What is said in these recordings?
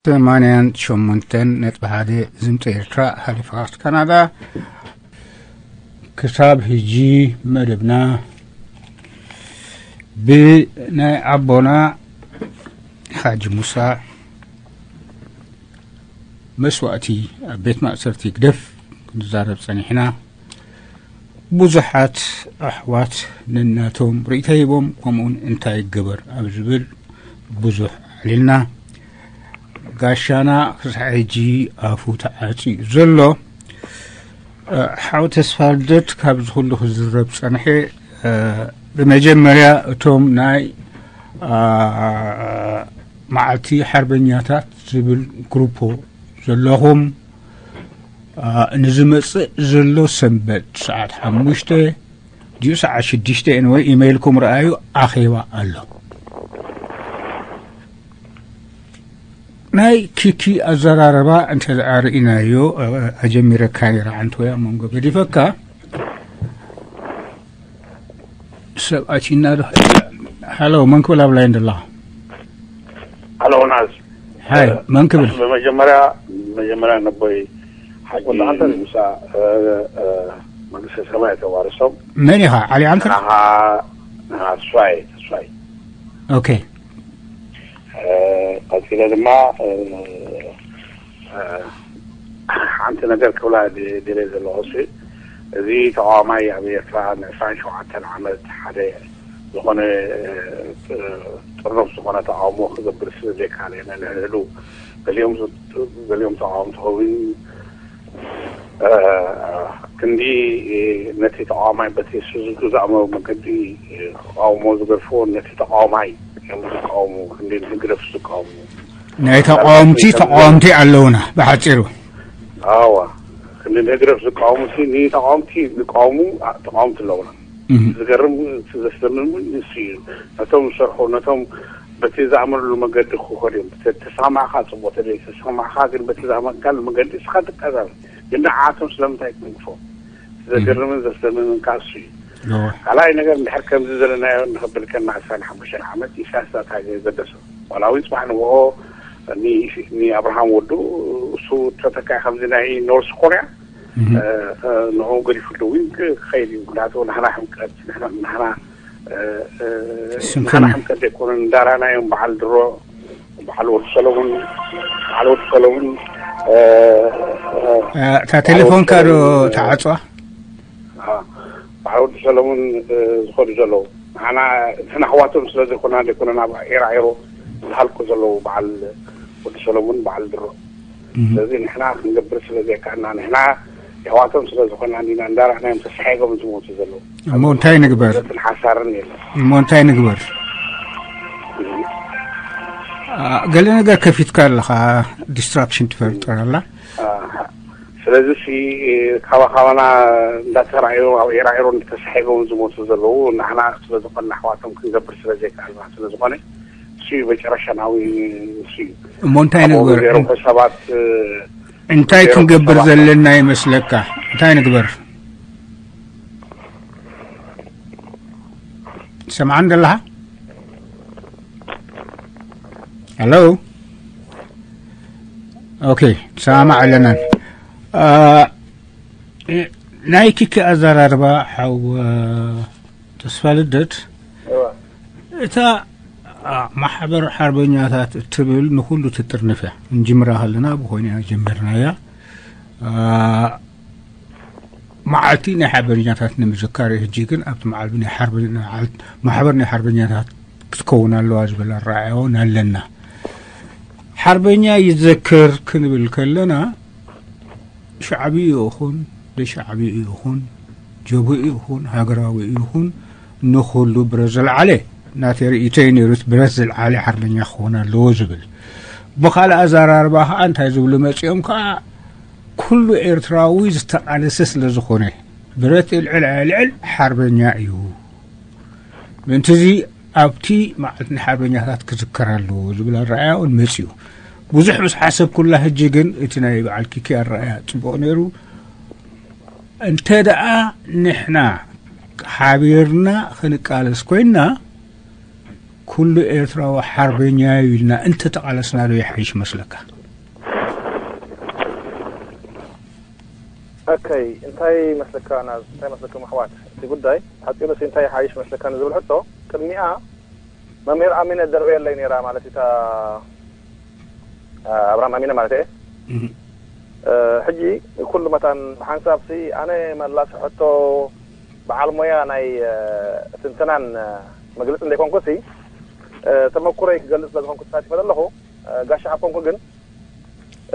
ሰማንያን ሸሞንተን ነጥቢ ሓደ ዝምፀ ኤርትራ ሃሊፋክስ ካናዳ። ክሳብ ሕጂ መደብና ብናይ ኣቦና ሓጂ ሙሳ መስዋእቲ ኣብ ቤት ማእሰርቲ ግደፍ ክንዛረብ ጸኒሕና። ብዙሓት ኣሕዋት ነናቶም ርእይቶ ሂቦም፣ ከምኡውን እንታይ ይገበር ኣብ ዝብል ብዙሕ ኣዕሊልና። ጋሻና ክሳዕ ሕጂ ኣፉ ተዓጽዩ ዘሎ። ሓው ተስፋ ልደት ካብዚ ኩሉ ክዝረብ ጸንሐ። ብመጀመርያ እቶም ናይ መዓልቲ ሓርበኛታት ዝብል ግሩፖ ዘለኹም፣ ንዝመጽእ ዘሎ ሰንበት ሰዓት ሓሙሽተ ድዩ ሰዓት ሽዱሽተ ወይ ኢመይልኩም ረኣዩ፣ ኣኼባ ኣሎ። ናይ ኪኪ ኣዘራረባ እንተ ደኣ ርኢናዮ፣ ኣጀሚረካ ነይራ ዓንቶያ መንጎ ገዲፈካ። ሰብ ኣቲና ዶ? ሃሎ፣ መን ክብል ኣብ ላይን ደላ? ሃሎ ናዝ። ሃይ፣ መን ክብል? መጀመርያ መጀመርያ ነቦይ ሓቂ ወላ ሓንተ ነኝ። ምሳ መንግስተ ሰማይ ተዋርሶም። መን ኢኻ? ዓሊ ዓንክር? ናኻ ተስፋይ ተስፋይ። ኦኬ። ቀፂለ ድማ ሓንቲ ነገር ክብላ ድሌ ዘለኹ ሲ፣ እዚ ተቃዋማይ ኣብ ኤርትራ ንዕስራን ሸውዓተን ዓመት ሓደ ዝኾነ ጥርኑፍ ዝኾነ ተቃውሞ ክገብር ስለ ዘይካለ ንልዕሉ ገሊኦም ገሊኦም ተቃወምቲ ከውን ክንዲ ነቲ ተቃዋማይ በቲ እሱ ዝዛእመ መገዲ ተቃውሞ ዝገድፍዎ ነቲ ተቃዋማይ እዮም ዝቃወሙ፣ ክንዲ ንህግደፍ ዝቃወሙ። ናይ ተቃወምቲ ተቃወምቲ ኣለውና። ብሓፂሩ ኣዋ ክንዲ ንህግደፍ ዝቃወሙ ሲ ንተቃወምቲ ዝቃወሙ ተቃወምቲ ኣለውና። ዝገርም ዘስደምም ንሱ እዩ። ነቶም ዝሰርሑ ነቶም በቲ ዝኣመንሉ መገዲ ክኸዱ እዮም። ተሰማዕካ ፅቡቅ ተደይ ተሰማዕካ ግን በቲ ዝኣመንካሉ መገዲ እስኻ ትቀዛም። ግን ንዓቶም ስለምንታይ ትንግፎ? ዘገርምን ዘስደምምን ከዓ እሱ እዩ። ካልኣይ ነገር እንድሕር ከምዚ ዘለናዮ ንኸብል ከና ዕስራን ሓሙሽተን ዓመት ኢሳያስ ዳታ ገደሶ ዋላ እውን ፅባሕ ንግሆ ንኣብርሃም ወዱ እሱ ተተካኢ ከምዚ ናይ ኖርስ ኮርያ ንኡ ገዲፉሉ እውን ክኸይድ እዩ። ምክንያቱ ንሕና ሕምቀት ንሕና ንሕና ሕምቀት ዘይኮነ እንዳራናዮም በዓል ድሮ በዓል ወዲ ሰለሙን በዓል ወዲ ሰለሙን እታ ቴሌፎንካ ዶ ተዓፅዋ? በዓል ወዲ ሰለሙን ዝኸዱ ዘለዉ ንሕና ኣሕዋቶም ስለ ዘይኮና ዘይኮነ ናብ ዒራዒሮ ዝሃልቁ ዘለዉ በዓል ወዲ ሰለሙን በዓል ድሮ። ስለዚ ንሕና ክንገብር ስለ ዘይከኣልና ንሕና ኣሕዋቶም ስለ ዝኾና እንዲና እንዳራእናዮም ተሳሒጎም ዝሞቱ ዘለዉ። እሞ እንታይ ንግበር? ዘትን ሓሳርን የለን። እሞ እንታይ ንግበር? ገለ ነገር ከፊትካ ኣለኻ፣ ዲስትራክሽን ትፈጥር ኣላ። ስለዚ ሲ ካባ ካባና እንዳተራእዩ ኣብ ዒራዒሮ እንተተሳሒጎም ዝሞቱ ዘለዉ ንሕና ስለ ዝኾና ኣሕዋቶም ክንገብር ስለ ዘይከኣልና ስለ ዝኾነ እሱ እዩ መጨረሻናዊ እሱ እዩ። እሞ እንታይ ንግበር? ገይሮም ሰባት እንታይ ክንገብር ዘለና ይመስለካ? እንታይ ንግበር? ሰምዓን ደለኻ? ሄሎ። ኦኬ፣ ሰማማዕ ኣለናን። ናይ ኪኪ ኣዘራርባ ሓው ተስፋ ልደት እታ ማሕበር ሓርበኛታት እትብል ንኹሉ ትጥርንፍ እያ። እንጅምራ ከለና ብኾይኑ እያ ጀሚርናያ። መዓልቲ ናይ ሓርበኛታት ንምዝካር እዩ። ሕጂ ግን ኣብቲ መዓልቲ ናይ ሓርበኛ ማሕበር ናይ ሓርበኛታት ክትከውን ኣለዋ ዝብል ኣረኣእያ እውን ኣለና። ሓርበኛ ይዘክር ክንብል ከለና ሻዕብዩ ይኹን ደሻዕብዩ ይኹን ጀብኡ ይኹን ሃገራዊ ይኹን ንኹሉ ብረት ዘልዓለ ናተይ ርእይቶይ ነይሩት ብረት ዘልዓለ ሓርበኛ ክኸውን ኣለዎ ዝብል ብኻልእ ኣዘራርባ ከዓ እንታይ ዝብሉ መፂኦም ከዓ ኩሉ ኤርትራዊ ዝተቃለሰ ስለ ዝኾነ ብረት ይልዕል ኣይልዕል ሓርበኛ እዩ። ምእንትዚ ኣብቲ መዓልቲ ናይ ሓርበኛታት ክዝከር ኣለዎ ዝብል ኣረኣያ እውን መፅኡ። ብዙሕ ምስ ሓሰብኩላ ሕጂ ግን እቲ ናይ በዓል ኪኪ ኣረኣያ ፅቡቕ ነይሩ። እንተ ደኣ ንሕና ሓቢርና ክንቃለስ ኮይንና ኩሉ ኤርትራዊ ሓርበኛ እዩ ኢልና እንተተቃለስና ዶ ይሓይሽ መስለካ? ኦከይ፣ እንታይ መስለካ ናዝ፣ እንታይ መስለኩም ኣሕዋት? እቲ ጉዳይ ሓጺሩ ሲ እንታይ ሓይሽ መስለካ ንዝብል ሕቶ፣ ቅድሚኣ መምህር ኣሚነ ደርበየለይ ነይራ ማለት እታ፣ እ፣ ኣብርሃም ኣሚነ ማለት እየ። እህ። እ፣ ሕጂ ኩሉ መታን ብሓንሳብ ሲ ኣነ መላሲ ሕቶ በዓል ሞያ ናይ፣ እ፣ ትንተናን፣ እ፣ መግለጽ እንደይኮንኩ ሲ፣ እ፣ ተመኩሮይ ክገልጽ ስለ ዝኾንኩ ተሳቲፈ ዘለኹ፣ እ፣ ጋሻ ሓኮንኩ ግን፣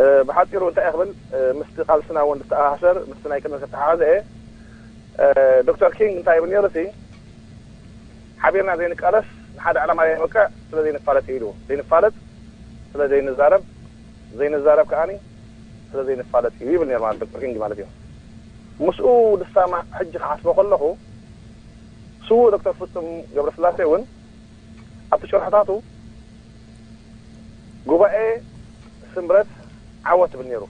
እ፣ ብሓጺሩ እንታይ እየ ክብል፣ እ፣ ምስቲ ቃልስና እውን ዝተኣሳሰር፣ ምስቲ ናይ ቅድሚ ዝተሓሓዘ እየ። እ፣ ዶክተር ኪንግ እንታይ ይብል ነይሩ ሲ፣ ሓቢርና ዘይንቃለስ ንሓደ ዕላማ ዘይንበቅዕ ስለ ዘይንፋለጥ እዩ ኢሉ። ዘይንፋለጥ ስለ ዘይንዛረብ፣ ዘይንዛረብ ከኣኒ ስለ ዘይንፋለጥ እዩ ይብል ነይሩ ማለት ዶክተር ኪንግ ማለት እዩ። ምስኡ ዝሰማማዕ ሕጂ ክሓስቦ ከለኹ፣ ስዉእ ዶክተር ፍጹም ገብረስላሴ እውን ኣብቲ ጭርሖታቱ ጉባኤ ስምረት ዓወት ትብል ነይሩ።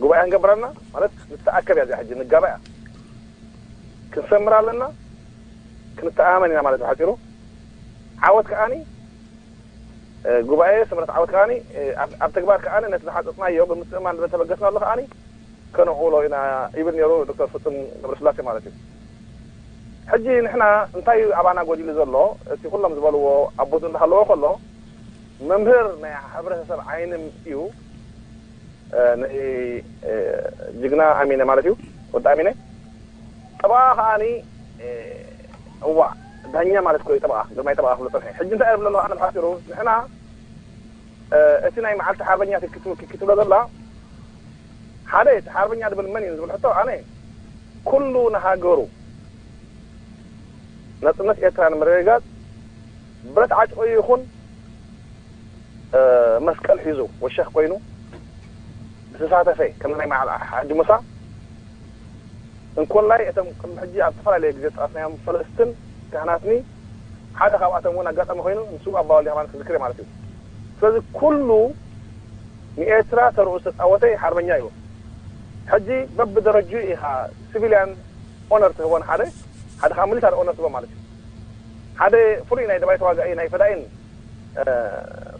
ጉባኤ ክንገብር ኣለና ማለት ንተኣከብ እያ እዚኣ ሕጂ ንጋባእ እያ። ክንሰምር ኣለና፣ ክንተኣማመን ኢና ማለት ብሓጺሩ። ዓወት ከኣኒ፣ እ፣ ጉባኤ ስምረት ዓወት ከኣኒ፣ እ፣ ኣብ፣ ኣብ ተግባር ከኣኒ ነቲ ዝሓጸጽናዮ ብምትእምማን ዝተበገስናሉ ከኣኒ ከነውዕሎ ኢና ይብል ነይሩ ዶክተር ፍጹም ገብረስላሴ ማለት እዩ። ሕጂ ንሕና እንታይ እዩ ኣባና ጎዲሉ ዘሎ? እቲ ኩሎም ዝበልዎ ኣብ ቦትኡ እንዳሃለወ ከሎ መምህር ናይ ሕብረተሰብ ዓይኒ እዩ። እ፣ ን-፣ እ፣ ጅግና ኣሚነ ማለት እዩ፣ ወዲ ኣሚነ። ጠበቓ ከኣኒ፣ እ፣ እዋ፣ ዳኛ ማለት እኮ እዩ ጠበቓ፣ ግርማይ ጠበቓ ክብሎ ጸንሐ። ሕጂ እንታይ እብል ኣለኹ ኣነ ብሓጺሩ፣ ንሕና፣ እ፣ እቲ ናይ መዓልቲ ሓርበኛ ክክትብ-፣ ክክትብሎ ዘላ፣ ሓደ፣ እቲ ሓርበኛ ድብል መን እዩ ዝብል ሕቶ፣ ኣነ፣ ኩሉ ንሃገሩ ናጽነት ኤርትራ ንምርግጋጽ ብረት ዓጭቆ ይኹን፣ እ፣ መስቀል ሒዙ ወሸኽ ኮይኑ ዝተሳተፈ፣ ከም ናይ መዓል ሓጂ ሙሳ እንኮላይ፣ እቶም ቅድሚ ሕጂ ኣብ ዝተፈላለየ ግዜ ዝጠቐስናዮም ፈለስትን ካህናትኒ፣ ሓደ ካብኣቶም እውን ኣጋጣሚ ኮይኑ ንሱ ኣባ ወልደ ሃይማኖት ክዝክር እየ ማለት እዩ። ስለዚ ኩሉ ንኤርትራ ተርኡ ዝተጻወተ ሓርበኛ እዩ። ሕጂ በብደረጅኡ ኢኻ ሲቪልያን ኦነር ትህቦ ንሓደ፣ ሓደ ካብ ሚሊታሪ ኦነር ትህቦ ማለት እዩ። ሓደ ፍሉይ ናይ ደባይ ተዋጋኢ፣ ናይ ፈዳኢን፣ እ፣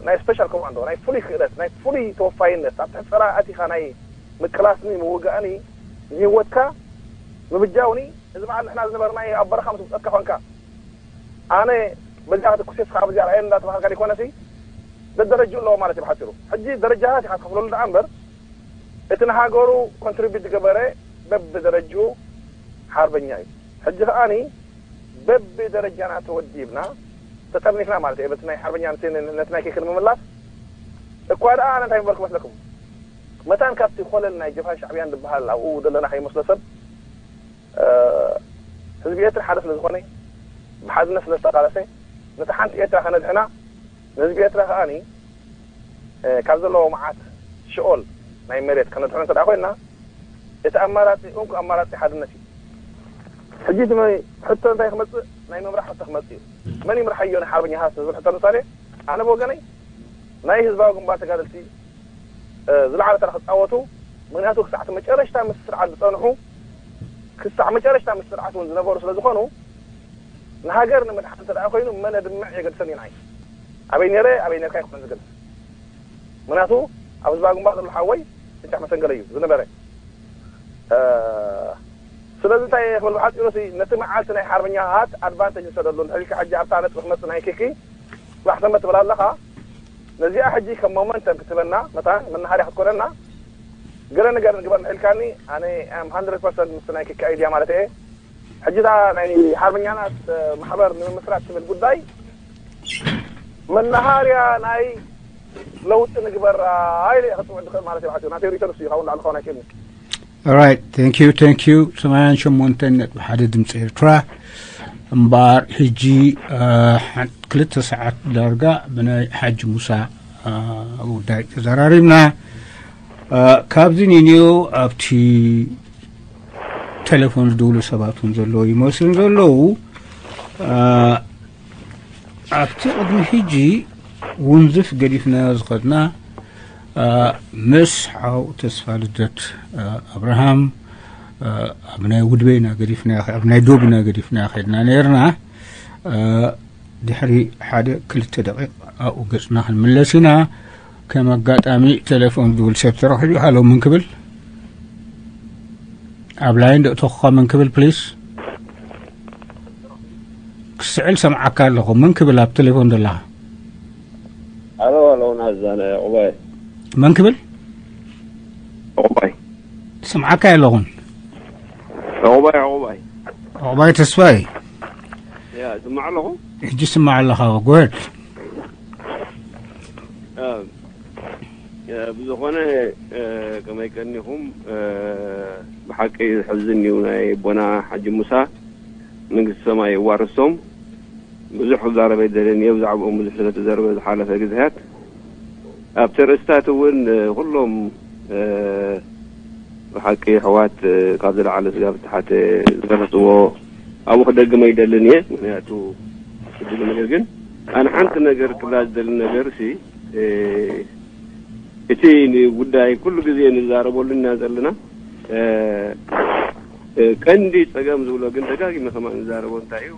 ናይ ስፔሻል ኮማንዶ፣ ናይ ፍሉይ ክእለት፣ ናይ ፍሉይ ተወፋይነት፣ ኣብ ትሕቲ ጸላኢ ኣቲኻ ናይ ምቅላስኒ ምውጋእኒ ንህይወትካ ምብጃውኒ፣ እዚ በዓል ንሕና ዝነበርናዮ ኣብ በረኻ ምስ ውጸትካ ኮንካ፣ ኣነ በዚኣ ክትኩስ እስኻ ኣብዚኣ ርኣየኒ እንዳተባሃልካ ዘይኮነሲ፣ ደደረጅኡ ኣለዎ ማለት እዩ ብሓጺሩ። ሕጂ ደረጃታት ኢኻ ትኸፍለሉ ደኣ እምበር፣ እቲ ንሃገሩ ኮንትሪቢዩት ዝገበረ በብደረጅኡ ሓርበኛ እዩ። ሕጂ ከኣኒ በብደረጃና ተወዲብና፣ ተጠርኒፍና ማለት እዩ። በቲ ናይ ሓርበኛ ነቲ፣ ነቲ ናይ ኬክ ንምምላስ እኳ ደኣ ኣነ እንታይ ምበልኩ መስለኩም? መታን ካብቲ ኮለል ናይ ጀብሃን ሻዕብያን ዝበሃል ኣብኡ ዘለና ከይመስሎ ሰብ፣ እ፣ ህዝቢ ኤርትራ ሓደ ስለ ዝኾነ፣ ብሓድነት ስለ ዝተቓለሰ፣ ነታ ሓንቲ ኤርትራ ከነድሕና፣ ንህዝቢ ኤርትራ ከኣኒ፣ እ፣ ካብ ዘለዎ መዓት ሽኦል ናይ መሬት ከነድሕኖ እንተ ደኣ ኮይንና፣ እቲ ኣማራጺ፣ እንኮ ኣማራጺ ሓድነት እዩ። ሕጂ እቲ መ-፣ ሕቶ እንታይ ክመጽእ? ናይ ምምራሕ ሕቶ ክመጽእ እዩ። መን ይምርሓዮ ንሓርበኛታት ዝብል ሕቶ፣ ምሳሌ፣ ኣነ ብወገነይ፣ ናይ ህዝባዊ ግንባር ተጋደልቲ፣ እ፣ ዝለዓለ ተራ ክጻወቱ፣ ምኽንያቱ ክሳዕ እቲ መጨረሽታ ምስ ስርዓት ዝጸንሑ፣ ክሳዕ መጨረሽታ ምስ ስርዓት እውን ዝነበሩ ስለ ዝኾኑ፣ ንሃገር ንምድሓን እንተ ደኣ ኮይኑ፣ መን ኣድምዕ የገድሰኒ ንዓይ። ኣበይ ነይረ፣ ኣበይ ነርካ ኣይኮነን ዝገድስ። ምኽንያቱ፣ ኣብ ህዝባዊ ግንባር ዘሎ ሓወይ፣ ፍንጫሕ መሰንገለ እዩ ዝነበረ። እ፣ ስለዚ እንታይ እየ ክብል ብሓጺሩ፣ ነቲ መዓልቲ ናይ ሓርበኛታት ኣድቫንቴጅ ንሰደሉ። እንድሕር ኢልካ ሕጂ ኣብታ ነጥቢ ክመጽእ ናይ ኬኪ፣ ጽባሕ ሰንበት ትብል ኣለኻ። ነዚኣ ሕጂ ከም ሞመንተም ክትህበና፣ መታን መናሃርያ ክትኮነና፣ ገለ ነገር ንግበር እንድሕር ኢልካኒ፣ ኣነ ኣም ሃንድረድ ፐርሰንት ምስቲ ናይ ኬኪ ኣይድያ ማለት እየ። ሕጂ እታ ናይ ሓርበኛታት፣ እ፣ ማሕበር ንምምስራት ትብል ጉዳይ መናሃርያ ናይ ለውጢ ንግበራ ኢለ እየ ክጽውዕ ዝኽእል ማለት እዩ። ብሓጺሩ ናተይ ርእይቶ ንሱ እዩ፣ ካብኡ ንላዕሊ ክኸውን ኣይክእልን እዩ። Alright, thank you, thank you. ሰማንያን ሸሞንተን ነጥቢ ሓደ ድምፂ ኤርትራ። እምበኣር ሕጂ፣ እ፣ ሓ-፣ ክልተ ሰዓት ዳርጋ ብናይ ሓጂ ሙሳ፣ እ፣ ጉዳይ ተዘራሪብና። እ፣ ካብዚ ንንዮ ኣብቲ ቴሌፎን ዝድውሉ ሰባት እውን ዘለዉ ይመስሉ ዘለዉ። እ፣ ኣብቲ ቅድሚ ሕጂ ውንዝፍ ገዲፍናዮ ዝኸድና፣ እ፣ ምስ ሓው ተስፋ ልደት፣ እ፣ ኣብርሃም፣ እ፣ ኣብ ናይ ውድበ ኢና ገዲፍናዮ፣ ኣብ ናይ ዶብ ኢና ገዲፍናዮ ከድና ነይርና። እ፣ ድሕሪ ሓደ ክልተ ደቂቕ ኣብኡ ገጽና ክንምለስ ኢና። ከም ኣጋጣሚ ቴሌፎን ዝድውል ሰብ ተረኺቡ፣ ሃሎ ምን ክብል? ኣብ ላይን ደእተኹኻ መን ክብል ፕሊስ? ክስዕል ሰምዓካ ኣለኹ። መን ክብል ኣብ ቴሌፎን ዘለኻ? ኣሎ ኣሎ ናዛነ ዑባይ መን ክብል? ዑባይ ስምዓካ ኣለኹን። ዑባይ ዑባይ ዑባይ ተስፋይ። ያ ስማዕ ኣለኹ። ሕጂ ስማዕ ኣለኻ። ጎድ ብዝኾነ ከመይ ቀኒኹም? ብሓቂ ዝሕዝን እዩ። ናይ ኣቦና ሓጂ ሙሳ መንግስቲ ሰማይ የዋርሶም። ብዙሕ ክዛረብ ኣይደልን እየ ብዛዕባኦም ብዙሕ ስለተዘረበ ዝሓለፈ ግዜያት። ኣብቲ ርእስታት እውን ኩሎም ብሓቂ ኣሕዋት ካብ ዝለዓለ ስጋብ ዝተሓተ ዝገለፅዎ ኣብኡ ክደግም ኣይደልን እየ። ምክንያቱ ክድግም ነገር ግን ኣነ ሓንቲ ነገር ክብላ ዝደሊ ነገር ሲ እቲ ጉዳይ ኩሉ ግዜ ንዛረበሉ ኢና ዘለና። ቀንዲ ፀገም ዝብሎ ግን ደጋጊመ ከማን ንዛረቦ እንታይ እዩ?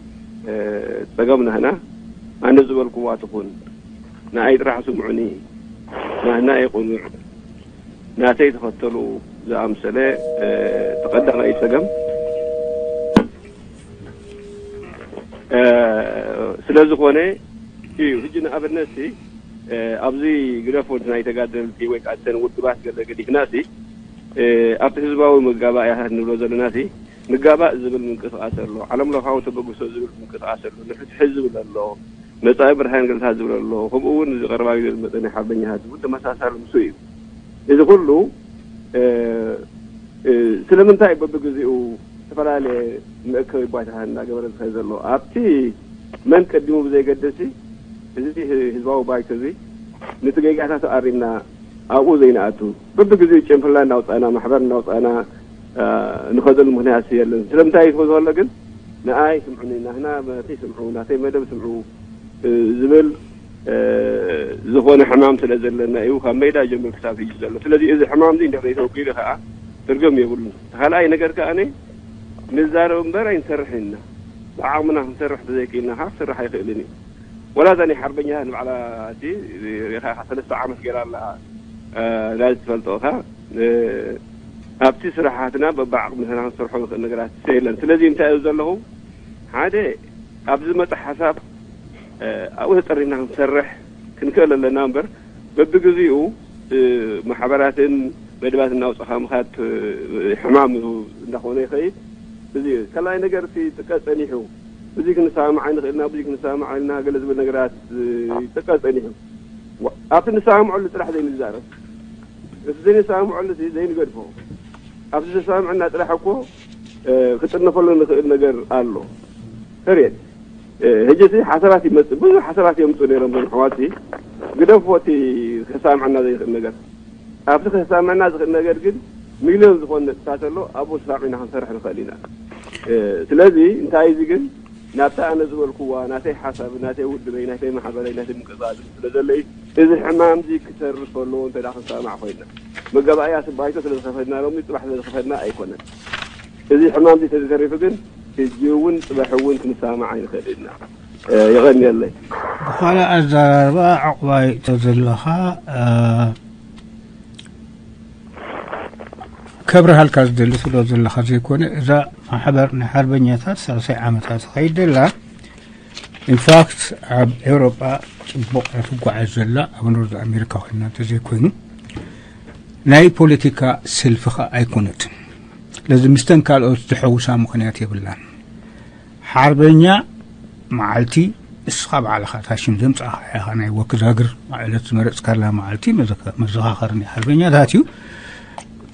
ፀገም ናህና ኣነ ዝበልኩዋ ትኹን፣ ንኣይ ጥራሕ ስምዑኒ፣ ናህና የቕኑዕ፣ ናተይ ተኸተሉ ዝኣምሰለ ተቐዳማይ ፀገም ስለ ዝኾነ እዩ። ሕጂ ንኣብነት ሲ ኣብዚ ግደፎ ናይ ተጋደልቲ ወይ ከዓ እተን ውድባት ገለ ገዲፍና ሲ ኣብቲ ህዝባዊ መጋባእያታት ንብሎ ዘለና ሲ ንጋባእ ዝብል ምንቅስቃስ ኣሎ፣ ዓለም ለኻዊ ተበግሶ ዝብል ምንቅስቃስ ኣሎ፣ ንፍትሒ ዝብል ኣሎ፣ መፃኢ ብርሃን ገልታት ዝብል ኣሎ፣ ከምኡ እውን እዚ ቀረባ ግዜ ዝመፀ ናይ ሓርበኛታት እውን ተመሳሳሊ ምስ እዩ። እዚ ኩሉ ስለምንታይ በብግዜኡ ዝተፈላለየ መእከቢ ባይታታት እናገበረ ዝኸ ዘሎ ኣብቲ መን ቀዲሙ ብዘይገደሲ እዚ ህዝባዊ ባይቶ እዚ ነቲ ጌጋታት ኣሪምና ኣብኡ ዘይንኣቱ በብግዜኡ ጨንፍላ እናውፃእና ማሕበር እናውፃእና ንኸደሉ ምክንያት የለን። ስለምንታይ እዩ ዝበሎ ግን ንኣይ ስምዑኒ፣ ናህና መረተይ ስምዑ፣ ናተይ መደብ ስምዑ ዝብል ዝኾነ ሕማም ስለ ዘለና እዩ ካብ ሜዳ ጀምር ክሳብ ሕጂ ዘሎ። ስለዚ እዚ ሕማም እዚ እንድሕር ዘይተወጊዱ ከዓ ትርጉም የብሉን። እቲ ካልኣይ ነገር ከዓ ንዛረብ እምበር ኣይንሰርሕ ኢና። ብዓቕምና ክንሰርሕ ተዘይክኢልና ከዓ ክስራሕ ኣይኽእልን እዩ። ወላ እዛ ናይ ሓርበኛታት ንባዕላ እቲ ሪኢኻ ሰለስተ ዓመት ገይራ ኣላ ናይ ትፈልጦ እኻ ኣብቲ ስራሓትና በብዓቕምና ክንሰርሖ ንኽእል ነገራት የለን። ስለዚ እንታይ እዩ ዘለኹ ሓደ ኣብዚ መፀ ሓሳብ ኣብኡ ተጠሪና ክንሰርሕ ክንክእል ኣለና እምበር በብግዜኡ ማሕበራትን መደባት እናውፀኻ ምኻድ ሕማም እንዳኾነ ይኸይድ። እዚ ካልኣይ ነገር እቲ ጥቀ ፀኒሑ ብዙ ክንሰማማዕ ንኽእልና ብዙ ክንሰማማዕ ኢልና ገለ ዝብል ነገራት ይጥቀ ፀኒሑ ኣብቲ ንሰማምዐሉ ጥራሕ ዘይንዛረብ እቲ ዘይንሰማምዐሉ ዘይንገድፎ ኣብቲ ተሰማምዕና ጥራሕ እኮ ክጥነፈሉ ንኽእል ነገር ኣሎ። ሪት ሕጂ እቲ ሓሳባት ይመፅእ ብዙ ሓሳባት የምፁ ነይሮም ዞም ኣሕዋት ግደፎ እቲ ከሳምዐና ዘይኽእል ነገር ኣብቲ ከሳምዐና ዝኽእል ነገር ግን ሚልዮን ዝኾኑ ነጥብታት ኣሎ ኣብኡ ተሳሚዕና ክንሰርሕ ንኽእል ኢና። ስለዚ እንታይ እዚ ግን ናብታ ኣነ ዝበልኩዋ ናተይ ሓሳብ ናተይ ውድበይ ናተይ ማሕበረይ ናተይ ምንቅስቃስ ስለ ዘለይ እዚ ሕማም እዚ ክተርፍ ከለዎ እንተ ክንሰማማዕ ኮይና መጋባእያ ስባይቶ ስለ ዝኸፈትና ሎሚ ፅባሕ ስለ ዝኸፈትና ኣይኮነን። እዚ ሕማም እዚ ተዘተሪፉ ግን ሕጂ እውን ፅባሕ እውን ክንሰማማዕ ኣይንኽእል ኢና። የቐንየለይ። ብኻልእ ኣዘራርባ ዕቑባይ ዘለኻ ከብርሃልካ ዝደሊ ስለ ዘለኻ ዘይኮነ እዛ ማሕበር ናይ ሓርበኛታት ሳልሳይ ዓመታት ትኸይድ ዘላ ኢንፋክት ኣብ ኤውሮጳ ፅቡቕ እያ ትጓዓዝ ዘላ ኣብ ኖርዝ ኣሜሪካ ኮይና እንተዘይኮይኑ ናይ ፖለቲካ ሰልፊ ኸ ኣይኮነትን። ስለዚ ምስተን ካልኦት ዝሐውሳ ምኽንያት የብላን። ሓርበኛ መዓልቲ እስኻ ባዕልኻ እታ ሽም ዘምጻእኻ ኢኻ ናይ ወክዛግር ዕለት ዝመረጽካላ መዓልቲ መዘኻኸሪ ናይ ሓርበኛታት እዩ።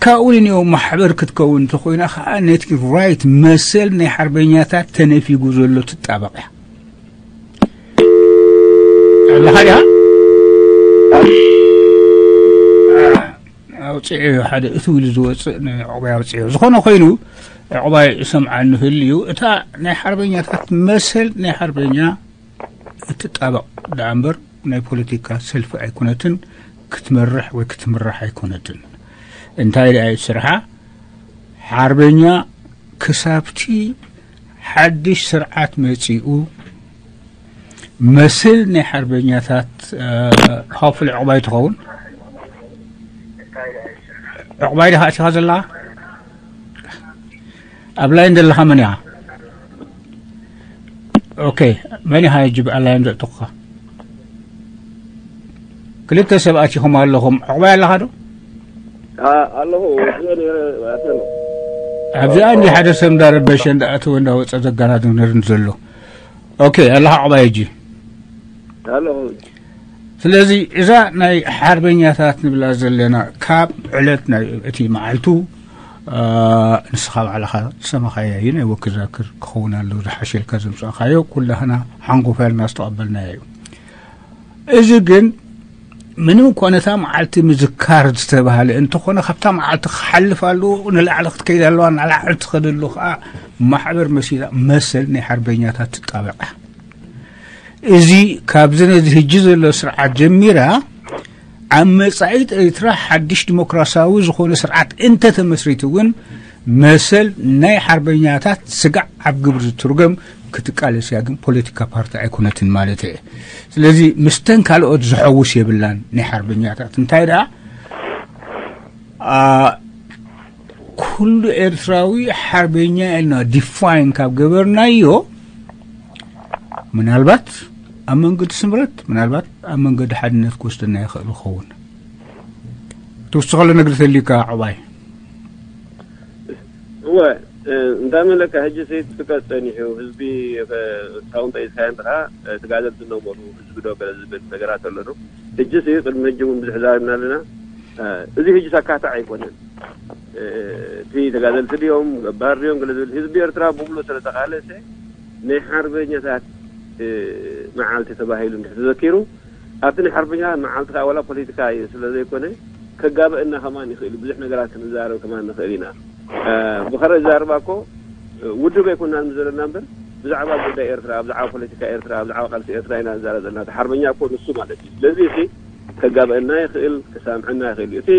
ካብኡ ንንዮ ማሕበር ክትከውን እንተኾይና ከዓ ነቲ ራይት መሰል ናይ ሓርበኛታት ተነፊጉ ዘሎ ትጣበቕ እያ። ኣለኻ ዲኻ? ኣውፅዕዮ ሓደ እትው ኢሉ ዝወፅእ ንዕቑባይ ኣውፅዕዮ ዝኾነ ኮይኑ ዕቑባይ ይሰምዓ ንህል እዩ። እታ ናይ ሓርበኛታት መሰል ናይ ሓርበኛ እትጣበቕ ደኣ እምበር ናይ ፖለቲካ ሰልፊ ኣይኮነትን። ክትመርሕ ወይ ክትምራሕ ኣይኮነትን። እንታይ ደኣ እዩ ስርሓ? ሓርበኛ ክሳብቲ ሓድሽ ስርዓት መፂኡ መስል ናይ ሓርበኛታት ሃፍል ዕቑባይ ትኸውን። ዕቑባይ ዲኻ ኣቲኻ ዘላ? ኣብ ላይን ዘለኻ መን ኢኻ? ኦኬ፣ መን ኢኻ ሕጂ ብኣላይን ዘእተኹኻ? ክልተ ሰብ ኣቲኹም ኣለኹም። ዕቑባይ ኣለኻ ዶ? ኣ- ኣለኹ። ወዲኦ ነይረ። ኣተሎ ኣብዚኣ እንዲ ሓደ ሰብ እንዳረበሸ እንዳኣተወ እንዳወፀ ዘጋራድም ነርን ዘሎ። ኦኬ፣ ኣለኻ ዕቑባይ ሕጂ? ኣለኹ። ስለዚ እዛ ናይ ሓርበኛታት ንብላ ዘለና ካብ ዕለት ናይ እቲ መዓልቱ፣ እ፣ ንስኻ ባዕልኻ ዝሰማኻያ እዩ። ናይ ወኪ ዛክር ክኸውን ኣለዎ፣ ዝሓሸልካ ዘምጻእካዮ ኩላህና ሓንጎፋልና ዝተቐበልናዮ እዩ። እዚ ግን ምንም እኳ ነታ መዓልቲ ምዝካር ዝተባህለ እንተኾነ፣ ካብታ መዓልቲ ክሓልፍ ኣለዎ፣ ንላዕሊ ክትከይድ ኣለዋ፣ ንላዕሊ ትኸደሉ ከዓ ማሕበር መሲላ መሰል ናይ ሓርበኛታት ትጣበቃ። እዚ ካብዚ ነዚ ህጂ ዘሎ ስርዓት ጀሚራ ኣብ መጻኢት ኤርትራ ሓድሽ ዲሞክራሲያዊ ዝኾነ ስርዓት እንተተመስሪቱ እውን መሰል ናይ ሓርበኛታት ስጋዕ ኣብ ግብሪ ዝትርገም ክትቃለስ እያ፣ ግን ፖለቲካ ፓርቲ ኣይኮነትን ማለት እየ። ስለዚ ምስተን ካልኦት ዝሐውስ የብላን ናይ ሓርበኛታት። እንታይ ደኣ ኣ፣ ኩሉ ኤርትራዊ ሓርበኛ ኢልና ዲፋይን ካብ ገበርናዮ፣ ምናልባት ኣብ መንገዲ ስምረት፣ ምናልባት ኣብ መንገዲ ሓድነት ክወስደና ይኽእል ይኸውን። ትውስኸሉ ነግሪ ተልዩካ ዕባይ። እወ፣ እ፣ እንታይ መለካ፣ ሕጂ ሲ ትጥቀ ጸኒሑ ህዝቢ፣ እ፣ እስካሁን ጠይስካዮ እንተኻ፣ እ፣ ተጋደልቲ ነበሩ፣ ህዝቢ ዶ ገለ ዝብል ነገራት ኣሎ ዶ? ሕጂ ሲ ቅድሚ ሕጂ እውን ብዙሕ ዛረብና ኣለና። እ፣ እዚ ሕጂ ሳካታ ኣይኮነን። እ፣ እቲ ተጋደልቲ ድዮም፣ ገባር ድዮም፣ ገለ ዝብል ህዝቢ ኤርትራ ብሙሉ ስለ ተቓለሰ ናይ ሓርበኛታት፣ እ፣ መዓልቲ ተባሂሉ እንድሕር ተዘኪሩ፣ ኣብቲ ናይ ሓርበኛታት መዓልቲ ከዓ ዋላ ፖለቲካ እዩ ስለ ዘይኮነ፣ ከጋበአና ከማን ይኽእል እዩ። ብዙሕ ነገራት ክንዛረብ ከማን ንኽእል ኢና። እ፣ ብኸረ ዝዛረባ እኮ፣ እ፣ ውድብ ኣይኮናን ዘለና እምበር፣ ብዛዕባ ጉዳይ ኤርትራ፣ ብዛዕባ ፖለቲካ ኤርትራ፣ ብዛዕባ ቃልሲ ኤርትራ ኢና ንዛረብ ዘለና። እቲ ሓርበኛ እኮ ንሱ ማለት እዩ። ስለዚ እዚ ከጋበአና ይኽእል፣ ክሳምዐና ይኽእል እዩ። እቲ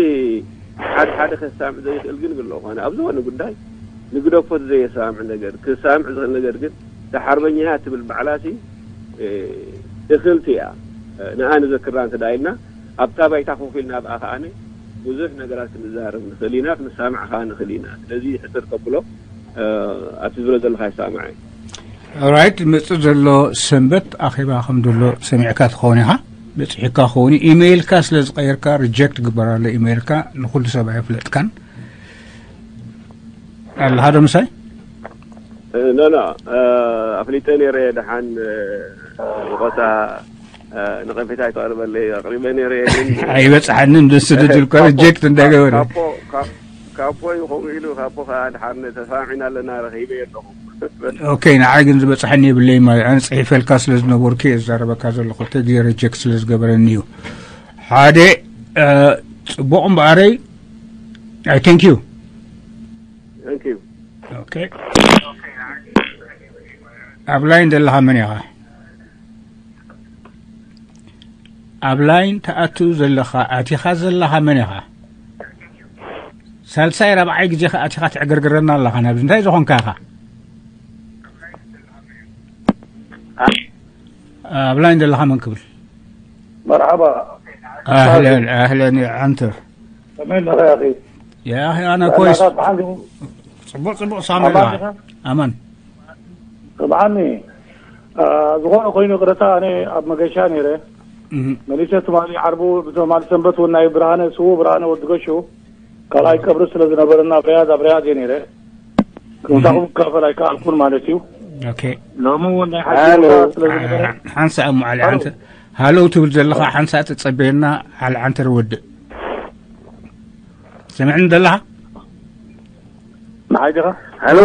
ሓደ ሓደ ከሳምዕ ዘይኽእል ግን ግሎ ኾነ ኣብ ዝኾነ ጉዳይ ንግደፎት ዘየሳምዕ ነገር፣ ክሳምዕ ዝኽእል ነገር ግን፣ እታ ሓርበኛ ትብል ባዕላሲ፣ እ፣ እኽልቲ እያ። እ፣ ንኣ ንዘክራ እንተ ደኣ ኢልና፣ ኣብታ ባይታ ኮፍ ኢልና ብኣ ከኣነ ብዙሕ ነገራት ክንዛረብ ንኽእል ኢና፣ ክንሳማዕ ከኣ ንኽእል ኢና። ስለዚ ሕጽር ከብሎ፣ እ፣ ኣብቲ ዝብሎ ዘለኻ ይሰማማዕ እየ። ኦራይት፣ መጽእ ዘሎ ሰንበት ኣኼባ ከም ዘሎ ሰሚዕካ ትኸውን ኢኻ። በጺሑካ ክኸውን እዩ። ኢሜይልካ ስለ ዝቐየርካ ሪጀክት ግበር ኣሎ። ኢሜይልካ ንኹሉ ሰብ ኣየፍለጥካን። ኣለኻ ዶ ምሳይ? እ፣ ኖ፣ ኖ፣ እ፣ ኣፍሊጠ ነይረ። ደሓን፣ እ፣ ብቐሳ፣ እ፣ ነቐፌታ ኣይተቐርበለይ፣ ኣቕሪበ ነይረ፣ ግን ኣይበጽሓንን፣ ደስ ድድል እኮ ሪጀክት እንዳገበረ። ካፖ፣ ካ-፣ ካፖ እዩ ከምኡ ኢሉ፣ ካፖ ከኣ ደሓን ተሰማሚዕና ኣለና፣ ረኺበ ኣለኹ። ኦኬ፣ ንዓይ ግን ዝበጽሐኒ የብለይ ማለት፣ ኣነ ጽሒፈልካ ስለ ዝነበርኩ እየ ዝዛረበካ ዘለኹ፣ ክልተ ግዜ ሪጀክት ስለ ዝገበረኒ እዩ። ሓደ፣ እ፣ ጽቡቕ እምበኣረይ፣ ኣይ፣ ቴንክ ዩ። Thank you። ኦኬ። ኣብ ላይን ዘለኻ መን ኢኻ? ኣብ ላይን ትኣቱ ዘለኻ፣ ኣቲኻ ዘለኻ መን ኢኻ? ሳልሳይ ራብዓይ ግዜኻ ኣቲኻ ትዕገርግረና ኣለኻ። ናብዚ እንታይ ዝኾንካ ኢኻ? ኣብ ላይን ዘለኻ መን ክብል? መርሓባ። ኣህለን፣ ኣህለን፣ ዓንተር። ከመይ ኣለኻ ያኺ? ያኺ፣ ኣነ ኮይስ። ናታት ብሓንዱ ጽቡቕ፣ ጽቡቕ ሳሚ ኣማን ኣለኻ? ኢኻ? ኣማን። ስምዓኒ፣ ኣ፣ ዝኾነ ኮይኑ ቅረታ ኣነ ኣብ መገሻ ነይረ። እህ፣ መሊሰ ትማሊ ዓርቡ፣ ትማሊ ሰንበት እውን ናይ ብርሃነ፣ ስዉእ ብርሃነ ወዲ ገሹ ካልኣይ ቀብሪ ስለ ዝነበረና ኣብ ሪያድ፣ ኣብ ሪያድ እየ ነይረ። ምሳኹም ክካፈል ኣይከኣልኩን ማለት እዩ። ኦኬ። ሎሚ እውን ናይ ሓቂ ሃሎ። ቦታ ስለ ዝነበረ ሓንሳ እሞ ዓሊ ዓንተ-፣ ሃሎ ትብል ዘለኻ ሓንሳ ተጸበየና፣ ዓሊ ዓንተር ወድእ። ሰምዕኒ ዘለኻ? ንዓይ ዲኻ? ሃሎ።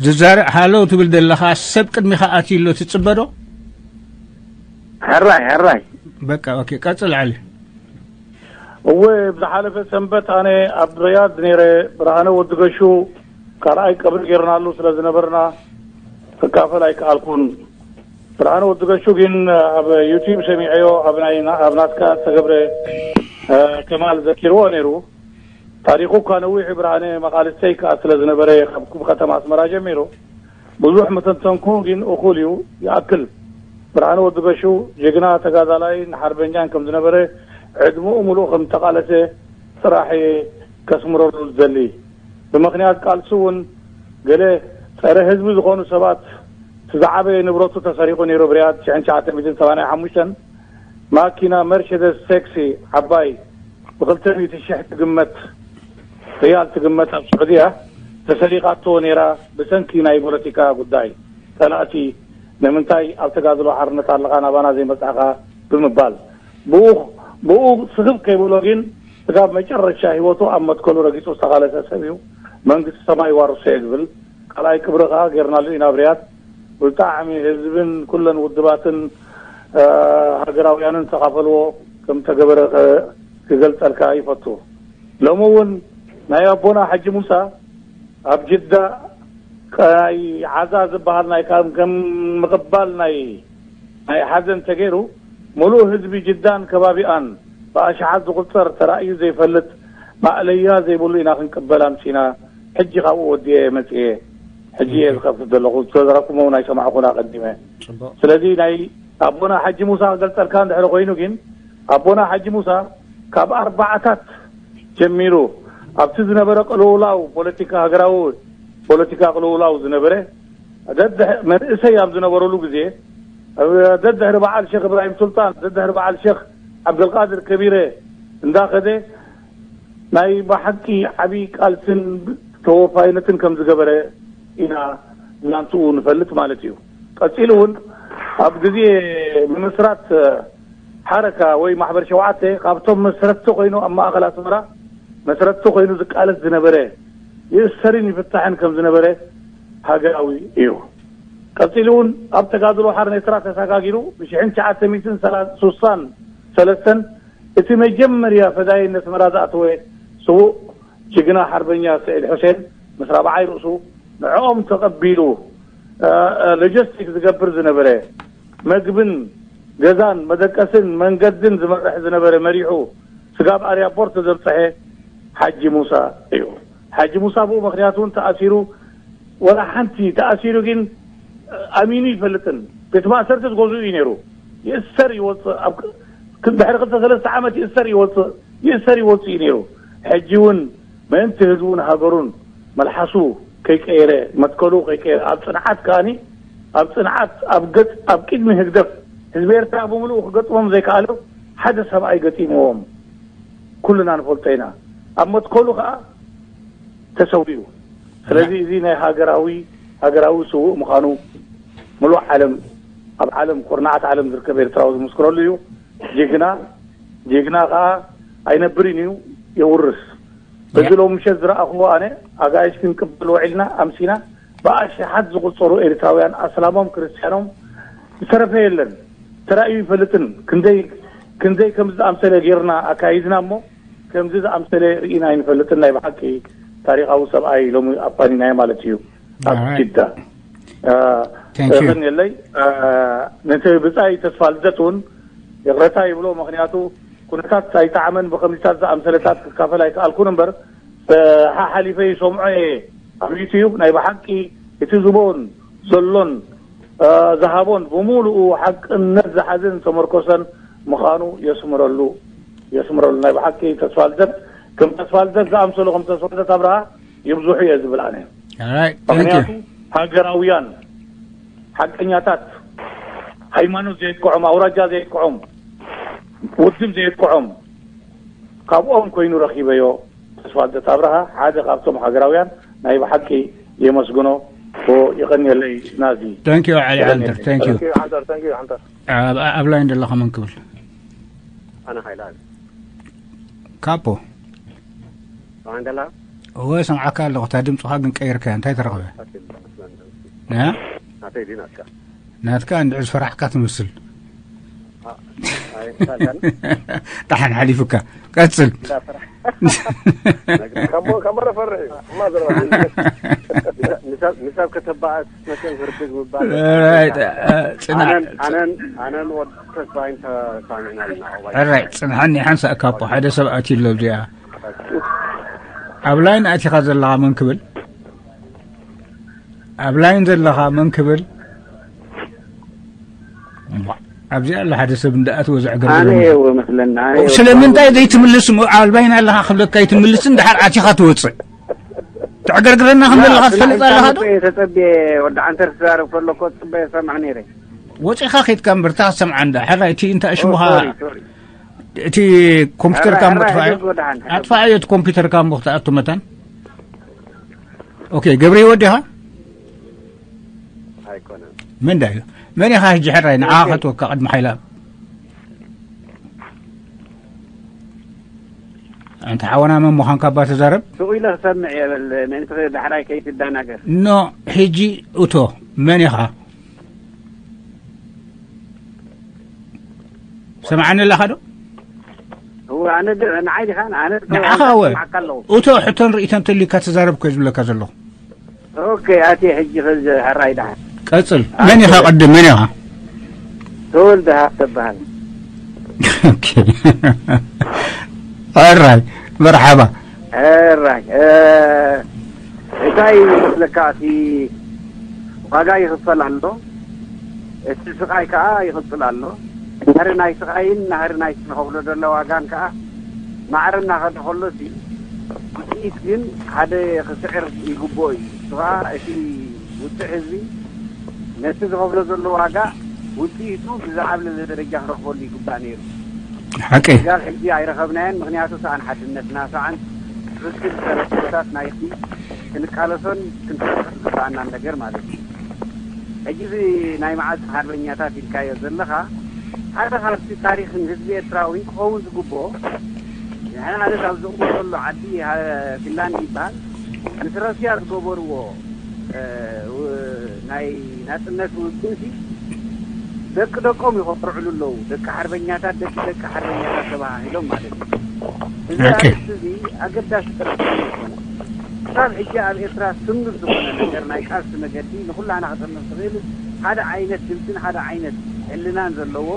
ዝዛረ-፣ ሃሎ ትብል ዘለኻ ሰብ ቅድሚኻ ኣትዩ ኣሎ፣ ትጽበ ዶ? ሕራይ፣ ሕራይ። በቃ፣ ኦኬ፣ ቀጽል ዓሊ። እወ፣ ብዝሓለፈ ሰንበት ኣነ ኣብ ሪያድ ነይረ። ብርሃነ ወዲ ገሹ ካልኣይ ቀብሪ ጌርናሉ ስለ ዝነበርና ክካፈል ኣይከኣልኩን። ብርሃነ ወዲ ገሹ ግን ኣብ ዩቲዩብ ሰሚዐዮ፣ ኣብ ናይ፣ ኣብ ናትካ ዝተገብረ፣ እ፣ ከማል ዘኪርዎ ነይሩ። ታሪኹ እኳ ነዊሕ እዩ ብርሃነ፣ መቓልስተይ ከኣ ስለ ዝነበረ ካብ ከተማ ኣስመራ ጀሚሩ ብዙሕ መተንተንኩ፣ ግን እኹል እዩ። ይኣክል ብርሃነ ወዲ ገሹ ጀግና ተጋዳላይ ንሓርበኛን ከም ዝነበረ ዕድመኡ ምሉእ ከም ዝተቓለሰ ጥራሕ እየ ከስምረሉ ዝደሊ። ብምኽንያት ቃልሱ እውን ገለ ጸረ ህዝቢ ዝኾኑ ሰባት፣ እቲ ዝዓበየ ንብረቱ ተሰሪቑ ነይሩ። ብርያድ ሽሕን ትሽዓተ ሚእትን ሰማንያን ሓሙሽተን ማኪና መርሴደስ ሴክሲ ዓባይ ብኽልተ ሚእቲ ሽሕ ትግመት፣ ሪያል ትግመት፣ ኣብ ስዑድያ ተሰሪቓቶ ነይራ። ብሰንኪ ናይ ፖለቲካ ጉዳይ ጸላእቲ፣ ንምንታይ ኣብ ተጋድሎ ሓርነት ኣለኻ ናባና ዘይመጻእኻ ብምባል፣ ብኡ ብኡ ስኽፍ ከይብሎ ግን ስጋብ መጨረሻ ህይወቱ ኣብ መትከሉ ረጊጹ ዝተቓለሰ ሰብ እዩ። መንግስቲ ሰማይ ይዋርሶ እየ ዝብል። ካልኣይ ክብሪ ከኣ ጌርናሉ ኢና ኣብ ሪያድ። ብጣዕሚ ህዝብን ኩለን ውድባትን ሃገራውያንን ዝተኻፈልዎ ከም ተገበረ ክገልጸልካ ይፈቱ። ሎሚ እውን ናይ ኣቦና ሓጂ ሙሳ ኣብ ጅዳ ናይ ዓዛ ዝበሃል ናይ ከም ከም ምቕባል ናይ ናይ ሓዘን ተገይሩ፣ ምሉእ ህዝቢ ጅዳን ከባቢኣን ብኣሽሓት ዝቑጸር ተራእዩ ዘይፈልጥ ማእለያ ዘይብሉ ኢና ክንቅበል ኣምሲና። ሕጂ ካብኡ ወዲኤ መጽኤ፣ ሕጂ እየ ዝኸፍት ዘለኹ። ዝተዘረብኩሞ ናይ ሰማዕኹን ኣቐዲመ። ጽቡቕ። ስለዚ ናይ ኣቦና ሓጂ ሙሳ ክገልጸልካ እንድሕሪ ኮይኑ ግን፣ ኣቦና ሓጂ ሙሳ ካብ ኣርባዓታት ጀሚሩ ኣብቲ ዝነበረ ቅልውላው ፖለቲካ፣ ሃገራዊ ፖለቲካ ቅልውላው ዝነበረ፣ ደድሕ-፣ መንእሰይ ኣብ ዝነበረሉ ግዜ፣ ኣብ ደድሕሪ በዓል ሸኽ እብራሂም ሱልጣን፣ ደድሕሪ በዓል ሸኽ ዓብደልቃድር ከቢረ እንዳኸደ ናይ ብሓቂ ዓብዪ ቃልስን ተወፋይነትን ከም ዝገበረ ኢና እናንትኡ ንፈልጥ ማለት እዩ። ቀጺሉ እውን ኣብ ግዜ ምምስራት ሓረካ ወይ ማሕበር ሸውዓተ ካብቶም መስረትቲ ኮይኑ ኣብ ማእኸል ኣስመራ መስረትቲ ኮይኑ ዝቃለስ ዝነበረ፣ ይእሰርን ይፍታሕን ከም ዝነበረ ሃገራዊ እዩ። ቀጺሉ እውን ኣብ ተጋድሎ ሓርነት ኤርትራ ተሰጋጊሩ ብሽሕን ትሽዓተ ሚእትን ስሳን ሰለስተን እቲ መጀመርያ ፈዳይን ኣስመራ ዝኣተወ ስዉእ ጅግና ሓርበኛ ስዒድ ሑሴን ምስ ራብዓይ ርእሱ ንዕኦም ተቐቢሉ፣ እ፣ እ፣ ሎጂስቲክ ዝገብር ዝነበረ፣ መግብን ገዛን መደቀስን መንገድን ዝመርሕ ዝነበረ፣ መሪሑ ስጋብ ኣርያፖርት ዘብፀሐ ሓጂ ሙሳ እዩ። ሓጂ ሙሳ ብኡ ምኽንያት እውን ተኣሲሩ፣ ወላ ሓንቲ ተኣሲሩ ግን ኣሚኑ ይፈልጥን። ቤት ማእሰርቲ ዝገዝኡ እዩ ነይሩ። ይእሰር ይወፅእ፣ ኣብ ክ-፣ ድሕሪ ክልተ ሰለስተ ዓመት ይእሰር ይወፅእ፣ ይእሰር ይወፅእ እዩ ነይሩ። ሕጂ እውን ምእንቲ ህዝቡን ሃገሩን መልሓሱ ከይቀየረ፣ መትከሉ ከይቀየረ፣ ኣብ ፅንዓት ከኣኒ፣ ኣብ ፅንዓት፣ ኣብ ገፅ፣ ኣብ ቅድሚ ህግደፍ ህዝቢ ኤርትራ ብምሉኡ ክገጥሞም ዘይከኣሉ ሓደ ሰብኣይ ገጢምዎም፣ ኩልና ንፈልጦ ኢና። ኣብ መትከሉ ከኣ ተሰዊኡ። ስለዚ እዚ ናይ ሃገራዊ፣ ሃገራዊ ስዉእ ምዃኑ ምሉእ ዓለም፣ ኣብ ዓለም፣ ኩርናዓት ዓለም ዝርከብ ኤርትራዊ ዝምስክረሉ እዩ። ጅግና፣ ጅግና ከኣ ኣይነብርን እዩ፣ የውርስ። በዚ ያ። ሎሚ ምሸት ዝረኣኽዎ ኣነ፣ ኣጋይሽ ክንቅበል ውዒልና፣ ኣምሲና፣ ብኣሽሓት ዝቑጸሩ ኤርትራውያን፣ ኣስላሞም ክርስትያኖም ዝተረፈ የለን። ተራእዩ ይፈልጥን። ክንደይ፣ ክንደይ ከም ዝኣምሰለ ጌርና ኣካይድና እሞ፣ ከምዚ ዝኣምሰለ ርኢና ኣይንፈልጥን። ናይ ብሓቂ ታሪኻዊ ሰብኣይ ሎሚ ኣፋኒናዮ ማለት እዩ። ኣብ ኣራይት። ጅዳ። አ፣ Thank you። የቐንየለይ። አ፣ ነቲ ብጻይ ተስፋ ልደት እውን ይቕረታ ይብሎ፣ ምኽንያቱ ኩነታት ኣይጠዓመን፣ ብኸምዚታት ዝኣምሰለታት ክካፈል ኣይከኣልኩን እምበር፣ እ፣ ሓሓሊፈ ይሰምዖ እየ ኣብ ዩትዩብ። ናይ ብሓቂ እቲ ዝቦን ዘሎን፣ እ፣ ዝሃቦን ብምሉኡ ሓቅነት ዝሓዘን ዝተመርኮሰን ምዃኑ የስምረሉ፣ የስምረሉ። ናይ ብሓቂ ተስፋ ልደት፣ ከም ተስፋ ልደት ዝኣምሰሉ፣ ከም ተስፋ ልደት ኣብርሃ ይብዝሑ እየ ዝብል ኣነ። All right, thank you። ምኽንያቱ ሃገራውያን ሓቀኛታት፣ ሃይማኖት ዘየጥቅዖም፣ ኣውራጃ ዘየጥቅዖም፣ ውድብ ዘየጥቅዖም፣ ካብኦም ኮይኑ ረኺበዮ። ተስፋ ልደት ኣብርሃ ሓደ ካብቶም ሃገራውያን ናይ ብሓቂ የመስግኖ። ይቐንየለይ ናዚ። Thank you፣ ዓሊ ዓንተር። Thank you። Thank you፣ ዓንተር። Thank you፣ ዓንተር። ኣብ፣ ኣብ ላይን ዘለኻ መን ክብል? ኣነ ሃይለ ኣለ። ካፖ። ከማን ደላ? እወ፣ ሰምዓካ ኣለኹ። እታ ድምፅኻ ግን ቀይርካያ። እንታይ ተረኽበ? እ? ናተይ ድዩ ናትካ? ናትካ እንድዒ ዝፈራሕካ ትመስል። ኣ-፣ ኣይ፣ እንታይ ኣልካኒ? ደሓን ሓሊፉካ። ቀጽል። እንዳፈራህ። ካሞ-፣ ካሞራ ፈርሕ እዩ። እማ ዘረባ። ምሳብ፣ ምሳብ ከተባእስ መቸም ህርድግ ምባል። ራይት፣ እ፣ ጽናዕ። ኣነን፣ ኣነን፣ ኣነን ወዲ ተስፋይን ተሳሚዕና ኣለና። ራይት፣ ጽንሓኒ ሓንሳእ ካፖ። ሓደ ሰብ ኣትዩ ኣሎ እዚኣ። ኣብ ላይን ኣቲኻ ዘለኻ መን ክብል? ኣብ ላይን ዘለኻ መን ክብል? እሞ፣ ኣብዚ ኣሎ ሓደ ሰብ እንዳኣተወ ዘዕገርግር ኣነ ኣሎ። እየ እወ መስለኒ፣ ኣነ እየ እወ። ስለምንታይ ዘይትምልስ እሞ? ኣብ ላይን ኣለኻ ክብለካ ኣይትምልስን፣ ድሓር ኣቲኻ ትወጽእ። ትዕገርግረና ከም ዘለኻ ትፈልጥ ኣለኻ ዶ? ተጸብየ ወዲ ዓንተር ክዛረብ ከሎ እኮ ጽበየ ሰምዕ ነይረ። ወጺኻ ኬድካ እምበር እታ ክትሰምዓ እንዳ ሕራይ እቲ እንታይ ሽሙኻ እቲ ኮምፒውተርካ ምጥፋእ እዩ። ኣጥፋእ እዩ እቲ ኮምፒውተርካ እሞ ክትኣቱ መታን። ኦኬ ገብረ ህይወት ዲኻ? ኣይኮነን። መን ዳዩ? መን ኢኻ ሕጂ ሕራይ ንዓ ከትወካ ቅድሚ ሓይላ ኣንተ ሓወና መን ምዃንካ እባ ተዛረብ። ስቕ ኢለ ክሰምዕ የብል ምእንቲ ዳሕራይ ከይትደናገር። ኖ ሕጂ እቶ መን ኢኻ? ሰምዓኒ ኣለኻ ዶ? እወ ኣነ ድ- ንዓይ ዲኻ ኣነ ንዓኻ እወ። እቶ ሕቶን ርእይቶን ተልዩካ ተዛረብ እኮ ዝብለካ ዘለኹ። ኦኬ ኣቲ ሕጂ ከዚ ሕራይ ደሓን ቀጽል። መን ኢኻ ቅድም መን ኢኻ? ተወልደ ሃብተ በሃል። ኦኬ። ሕራይ መርሓባ። ሕራይ እ፣ እንታይ ይመስለካ እቲ ዋጋ ይኽፈል ኣሎ፣ እቲ ስቓይ ከዓ ይቕጽል ኣሎ። ናህሪ ናይ ስቓይን ናህሪ ናይ ዝኸፍሎ ዘሎ ዋጋን ከዓ ማዕረ እናኸደ ከሎ ሲ ውፅኢት ግን ሓደ ክስዕር ይግብኦ እዩ። እሱ ከዓ እቲ ውፅዕ ህዝቢ ነቲ ዝኸፍሎ ዘሎ ዋጋ ውፅኢቱ ብዝዓብለለ ደረጃ ክረኽበሉ ይግባእ ነይሩ። ሓቂ ጋር ሕጂ ኣይረኸብናየን። ምክንያቱ ሰኣን ሓድነትና ሰኣን ትክክል ተረቶታት ናይቲ ክንቃለሶን ክንሰርሕ ዝግባኣናን ነገር ማለት እዩ። ሕጂ እዚ ናይ መዓልቲ ሓርበኛታት ኢልካዮ ዘለኻ ሓደ ካብቲ ታሪክን ህዝቢ ኤርትራዊ ክኸውን ዝግብኦ ንሕና ማለት ኣብ ዝቕመጠሉ ዓዲ ሃ- ፊንላንድ ይበሃል ምስ ረስያ ዝገበርዎ እ፣ ው- ናይ ናጽነት ውግእሲ ደቂ ደቆም ይኾርዕሉ ኣለዉ። ደቂ ሓርበኛታት ደቂ ደቂ ሓርበኛታት ተባሃሂሎም ማለት እዩ። እዚ ኦኬ። ኣርእስቲ እዚ ኣገዳሲ ጥራሕ ኣይኮነ። ክሳብ ሕጂ ኣብ ኤርትራ ስኑድ ዝኾነ ነገር ናይ ቃልሲ መገዲ ንኹላና ክጠምር ዝኽእል ሓደ ዓይነት ድምፅን ሓደ ዓይነት ሕልናን ዘለዎ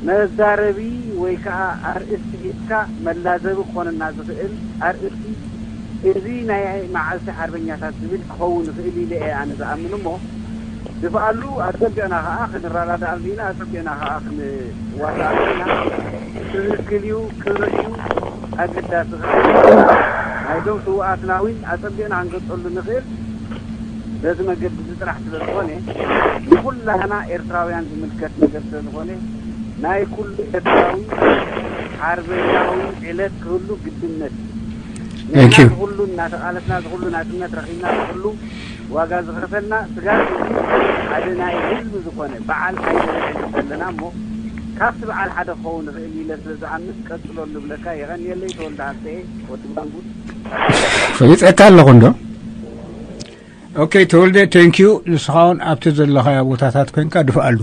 መዛረቢ ወይ ከዓ ኣርእስቲ ሒዝካ መላዘቢ ክኾነና ዝኽእል ኣርእስቲ እዚ ናይ መዓልቲ ሓርበኛታት ዝብል ክኸውን ይኽእል ኢለ እየ ኣነ ዝኣምን። እሞ ድፍኣሉ ኣጸቢቕና ከዓ ክንረዳዳእ ኣምዲና ኣጸቢቕና ከዓ ክንዋሳእ ኣምዲና ትክክል እዩ ክብሪ እዩ ኣገዳሲ ከዓ እዩ። ናይዞም ስውኣትና እውን ኣጸቢቕና ክንገልጸሉ ንኽእል በዚ መገዲ እዚ ጥራሕ ስለ ዝኾነ ንኩላህና ኤርትራውያን ዝምልከት ነገር ስለ ዝኾነ ናይ ኩሉ ኤርትራዊ ሓርበኛዊ ዕለት ክህሉ ግድነት እዩ። Thank you። ንሕና ዝኩሉ እናተቓለስና ዝኩሉ ናጽነት ረኺብና ዝኩሉ ዋጋ ዝኸፈልና ስጋብ ሕጂ ሓደ ናይ ህዝቢ ዝኾነ በዓል ኣይንርዕድ ዘለና እሞ ካብቲ በዓል ሓደ ክኸውን ይኽእል ኢለ ስለ ዝኣምን ቀጽሎ ንብለካ። የቐንየለይ። ተወልደ ሃብተየ ወዲ ባንጉል። ፈሊጠካ ኣለኹ እንዶ። ኦኬ ተወልደ thank you። ንስኻ እውን ኣብቲ ዘለኻዮ ቦታታት ኮይንካ ድፍኣሉ።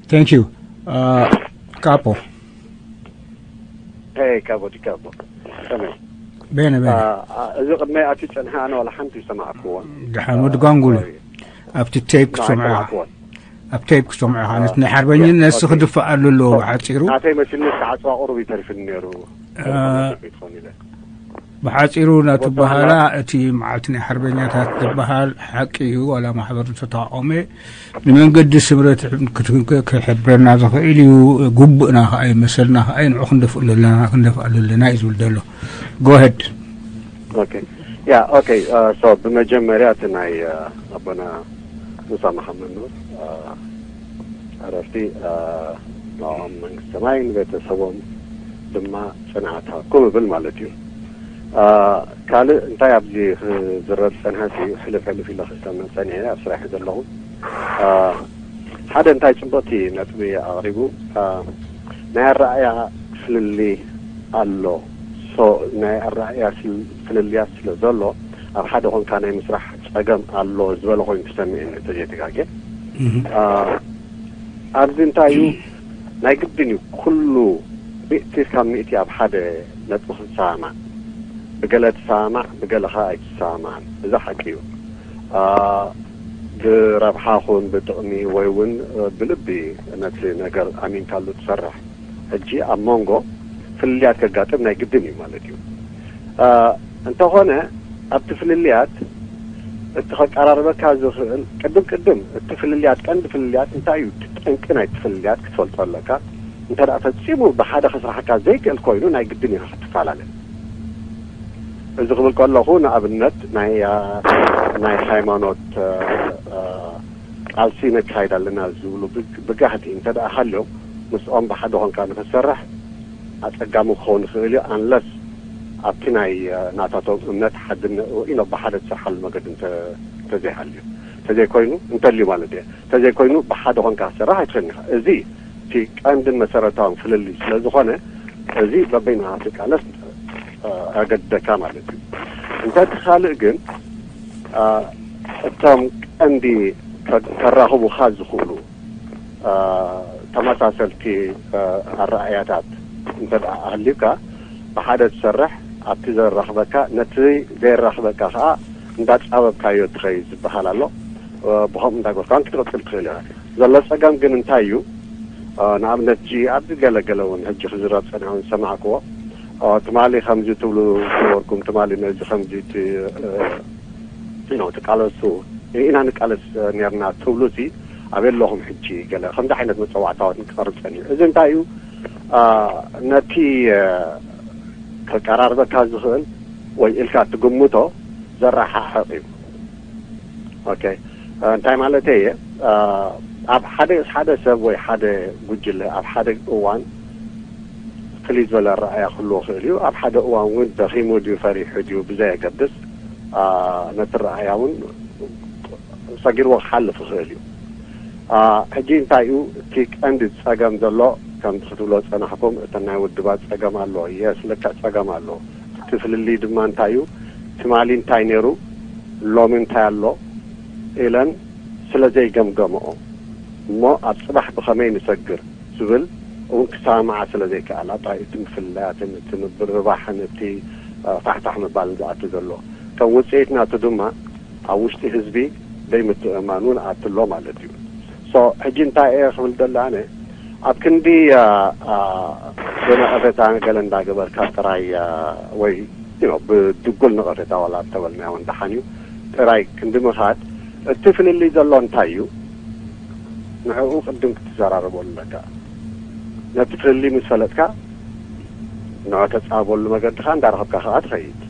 Thank you። ካፖ Hey, Cabo de Cabo. Come. ቤነ ቤነ እዚ ቅድመይ ኣትዩ ጸንሐ ኣነ ዋላ ሓንቲ ይሰማዕክዎን። ደሓን ወዲ ጓንጉሉ ኣብቲ ቴፕ ክሰምዖ ኢኻ። ኣብ ቴፕ ክሰምዖ ኢኻ። ነቲ ናይ ሓርበኝነት ንሱ ክድፋእ ኣሎ ኣለዎ ብሓጺሩ። ናተይ መሲልኒ ክዓጽዋ ቁሩብ ይተርፍኒ ነይሩ። እ፣ ትኾን ኢለ። ብሓጺሩ ናቱ በሃላ እቲ መዓልቲ ናይ ሓርበኛታት ዝበሃል ሓቂ እዩ። ዋላ ማሕበር ዝተቋቖመ ንመንገዲ ስምረት ክሕብረና ዝኽእል እዩ። ጉቡእና ከኣ እዩ፣ መሰልና ከኣ እዩ። ንዑ ክንደፍእሉ ኣለና፣ ክንደፍኣሉ ኣለና እዩ ዝብል ዘሎ። ጎ ሄድ። ኦኬ። ያ፣ ኦኬ። ሶ ብመጀመርያ እቲ ናይ ኣቦና ሙሳ መሓመድ ኑር ዕረፍቲ ንዕኦም መንግስቲ ሰማይ ንቤተሰቦም ድማ ጽንዓት ሃብኩም እብል ማለት እዩ። ካልእ እንታይ ኣብዚ ክዝረብ ዝጸንሐ ሕልፍ ሕልፍ ኢለ ክሰምዕ ጸኒሐ ኣብ ስራሕ ዘለኹ ሓደ እንታይ ጽቡቕቲ ነጥቢ ኣቕሪቡ ናይ ኣረኣእያ ፍልልይ ኣሎ። ሶ ናይ ኣረኣእያ ፍልልያት ስለ ዘሎ ኣብ ሓደ ኮንካ ናይ ምስራሕ ጸገም ኣሎ ዝበለ ኮይኑ ክሰምዕ እየ ተዘይተጋጌ። ኣብዚ እንታይ እዩ ናይ ግድን እዩ ኩሉ ሚእቲ ካብ ሚእቲ ኣብ ሓደ ነጥቢ ክትሰማማዕ። ብገለ ትሰማማዕ ብገለ ከዓ ኣይትሰማማዕን። እዚ ሓቂ እዩ። ብረብሓ ኹን ብጥቕሚ ወይ እውን ብልቢ ነቲ ነገር ኣሚንካሉ ትሰርሕ። ሕጂ ኣብ መንጎ ፍልልያት ከጋጥም ናይ ግድን እዩ ማለት እዩ። እንተኾነ ኣብቲ ፍልልያት እቲ ከቀራርበካ ዝኽእል ቅድም ቅድም እቲ ፍልልያት ቀንዲ ፍልልያት እንታይ እዩ? እቲ ጠንቂ ናይቲ ፍልልያት ክትፈልጦ ኣለካ። እንተ ደኣ ፈጺሙ ብሓደ ከስራሓካ ዘይክእል ኮይኑ ናይ ግድን ኢኻ ክትፈላለ። እዚ ክብል ከለኹ ንኣብነት ናይ ናይ ሃይማኖት ቃልሲ ነካይድ ኣለና ዝብሉ ብጋህዲ እንተ ደኣ ሃልዮም፣ ምስኦም ብሓደ ኾንካ ንክትሰርሕ ኣጸጋሚ ክኸውን ይኽእል እዩ። ኣንለስ ኣብቲ ናይ ናታቶም እምነት ሓድነ ኢኖ ብሓደ ትሰርሓሉ መገዲ እንተዘይሃልዩ፣ እንተዘይኮይኑ እንተልዩ ማለት እየ። እንተዘይኮይኑ ብሓደ ኾንካ ክትሰርሕ ኣይትኽእልን ኢኻ። እዚ እቲ ቀንድን መሰረታውን ፍልልይ ስለ ዝኾነ፣ እዚ በበይንኻ ትቃለስ ኣገድደካ ማለት እዩ። እንተ እቲ ካልእ ግን እቶም ቀንዲ ከራኽቡኻ ዝኽእሉ ተመሳሰልቲ ኣረኣእያታት እንተ ደኣ ኣህልዩካ፣ ብሓደ ትሰርሕ፣ ኣብቲ ዘራኽበካ፣ ነቲ ዘየራኽበካ ከኣ እንዳጻበብካዮ ትኸይድ ዝበሃል ኣሎ። ብኸምኡ እንዳገርካ እውን ክትቕጽል ትኽእል ኢኻ። ዘሎ ጸገም ግን እንታይ እዩ? ንኣብነት ሕጂ ኣብዚ ገለ ገለ እውን ሕጂ ክዝረብ ጸኒሑ እውን ዝሰማዕክዎ፣ ትማሊ ከምዚ ትብሉ ዝነበርኩም፣ ትማሊ ነዚ ከምዚ ቲ- እ፣ you know፣ ትቃለሱ፣ ኢና ንቃለስ ኔርና ትብሉሲ ኣበይ ኣለኹም ሕጂ? ገለ ከምዚ ዓይነት መጸዋዕታዎት ክቐርብ ጸኒሑ። እዚ እንታይ እዩ? ነቲ ከቀራርበካ ዝኽእል ወይ ኢልካ ትግምቶ ዘረሓሕቕ እዩ። ኦኬ፣ እንታይ ማለተይ እየ? ኣብ ሓደ ሓደ ሰብ ወይ ሓደ ጉጅለ ኣብ ሓደ እዋን ፍልይ ዝበለ ኣረኣእያ ክህልዎ ይኽእል እዩ። ኣብ ሓደ እዋን እውን ደኺሙ ድዩ ፈሪሑ ድዩ ብዘየገድስ፣ ነቲ ኣረኣእያ እውን ሰጊርዎ ክሓልፍ ይኽእል እዩ። ሕጂ እንታይ እዩ እቲ ቀንዲ ጸገም ዘሎ? ከምቲ ክትብሎ ዝጸናሕኩም፣ እተን ናይ ውድባት ጸገም ኣሎ። የስ፣ ልክዕ ጸገም ኣሎ። እቲ ፍልልይ ድማ እንታይ እዩ? ትማሊ እንታይ ነይሩ፣ ሎሚ እንታይ ኣሎ ኢለን ስለ ዘይገምገምኦ እሞ፣ ኣብ ጽባሕ ብኸመይ ንሰግር ዝብል እውን ክሰማማዓ ስለ ዘይከኣላ፣ ጥራይ እቲ ምፍልላያትን እቲ ምብርባሕን እቲ ፋሕፋሕ ምባልን ዝኣቱ ዘሎ፣ ከም ውጽኢት ናቱ ድማ ኣብ ውሽጢ ህዝቢ ዘይምትእምማን እውን ኣትሎ ማለት እዩ። ሶ ሕጂ እንታይ እየ ክብል ደለ ኣነ፣ ኣብ ክንዲ ብነቐፌታ ገለ እንዳገበርካ ጥራይ፣ ወይ ብድጉል ነቐፌታ ዋላ እንተበልናዮ እውን ደሓን እዩ፣ ጥራይ ክንዲ ምኻድ፣ እቲ ፍልልይ ዘሎ እንታይ እዩ? ንዕኡ ቅድም ክትዘራረበሉ ኣለካ። ነቲ ፍልልይ ምስ ፈለጥካ፣ ንዑ ተጻበሉ መገድኻ እንዳረኸብካ ከኣ ትኸይድ።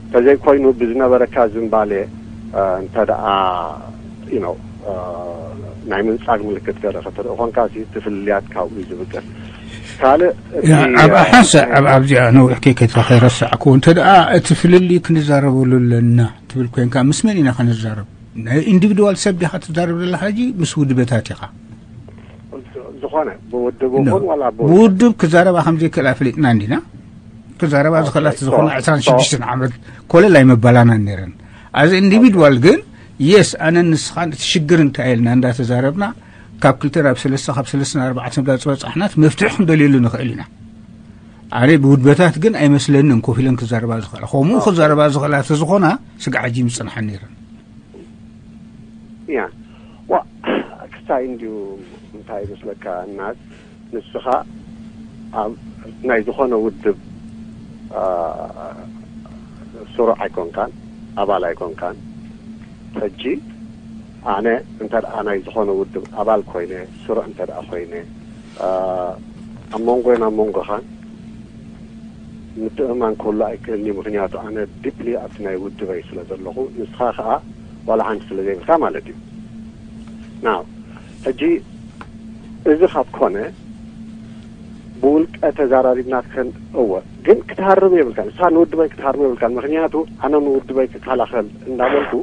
እንተዘይኮይኑ ብዝነበረካ ዝንባሌ እንተ ደኣ you know ናይ ምንጻግ ምልክት ገለ ክትርኢ ኮንካ፣ እቲ ፍልልያት ካብኡ እዩ ዝብገስ። ካልእ እቲ ሓንሳእ ኣብዚኣ ነዊሕ ከይከይድካ ከይረሳዕኩ፣ እንተ ደኣ እቲ ፍልልይ ክንዛረበሉ ኣለና ትብል ኮይንካ፣ ምስ መን ኢና ክንዛረብ? ናይ ኢንዲቪድዋል ሰብ ዲኻ ትዛረብ ዘለኻ ሕጂ? ምስ ውድበታት ኢኻ? ዝኾነ ብውድብ ይኹን ዋላ ብውድብ ክዛረባ ከም ዘይክእላ ፈሊጥና እንዲና። ክዛረባ ዝኽእላ ዝኾነ ዕስራን ሽዱሽተን ዓመት ኮለል ኣይመባላና ነይረን። ኣዚ ኢንዲቪድዋል ግን፣ የስ፣ ኣነ ንስኻን እቲ ሽግር እንታይ ኢልና እንዳተዛረብና፣ ካብ ክልተ ናብ ሰለስተ፣ ካብ ሰለስተ ናብ ኣርባዕተ እንዳበጻሕናት መፍትሒ ክንደልየሉ ንኽእል ኢና። ኣነ ብውድበታት ግን ኣይመስለንን ኮፍ ኢለን ክዛረባ ዝኽእላ። ከምኡ ክዛረባ ዝኽእላ ተዝኾና ስጋዕ ሕጂ ምጽንሓን ነይረን። ያ ዋ ክሳይ እንዲዩ እንታይ ይመስለካ እናት ንስኻ ኣብ ናይ ዝኾነ ውድብ ስሩዕ ኣይኮንካን፣ ኣባል ኣይኮንካን። ሕጂ ኣነ እንተ ደኣ ናይ ዝኾነ ውድብ ኣባል ኮይነ፣ ስሩዕ እንተ ደኣ ኮይነ፣ ኣብ መንጎይን ኣብ መንጎኻን ምትእምማን ክህሉ ኣይክእልን እዩ። ምኽንያቱ ኣነ ዲፕሊ ኣብቲ ናይ ውድበይ ስለ ዘለኹ፣ ንስኻ ከኣ ዋላ ሓንቲ ስለ ዘይብልካ ማለት እዩ። ናው ሕጂ እዚ ካብ ኮነ ብውልቀ ተዛራሪብናትከን እወ፣ ግን ክትሃርም የብልካን። ንስኻ ንውድበይ ክትሃርም የብልካን። ምኽንያቱ ኣነ ንውድበይ ክከላኸል እንዳበልኩ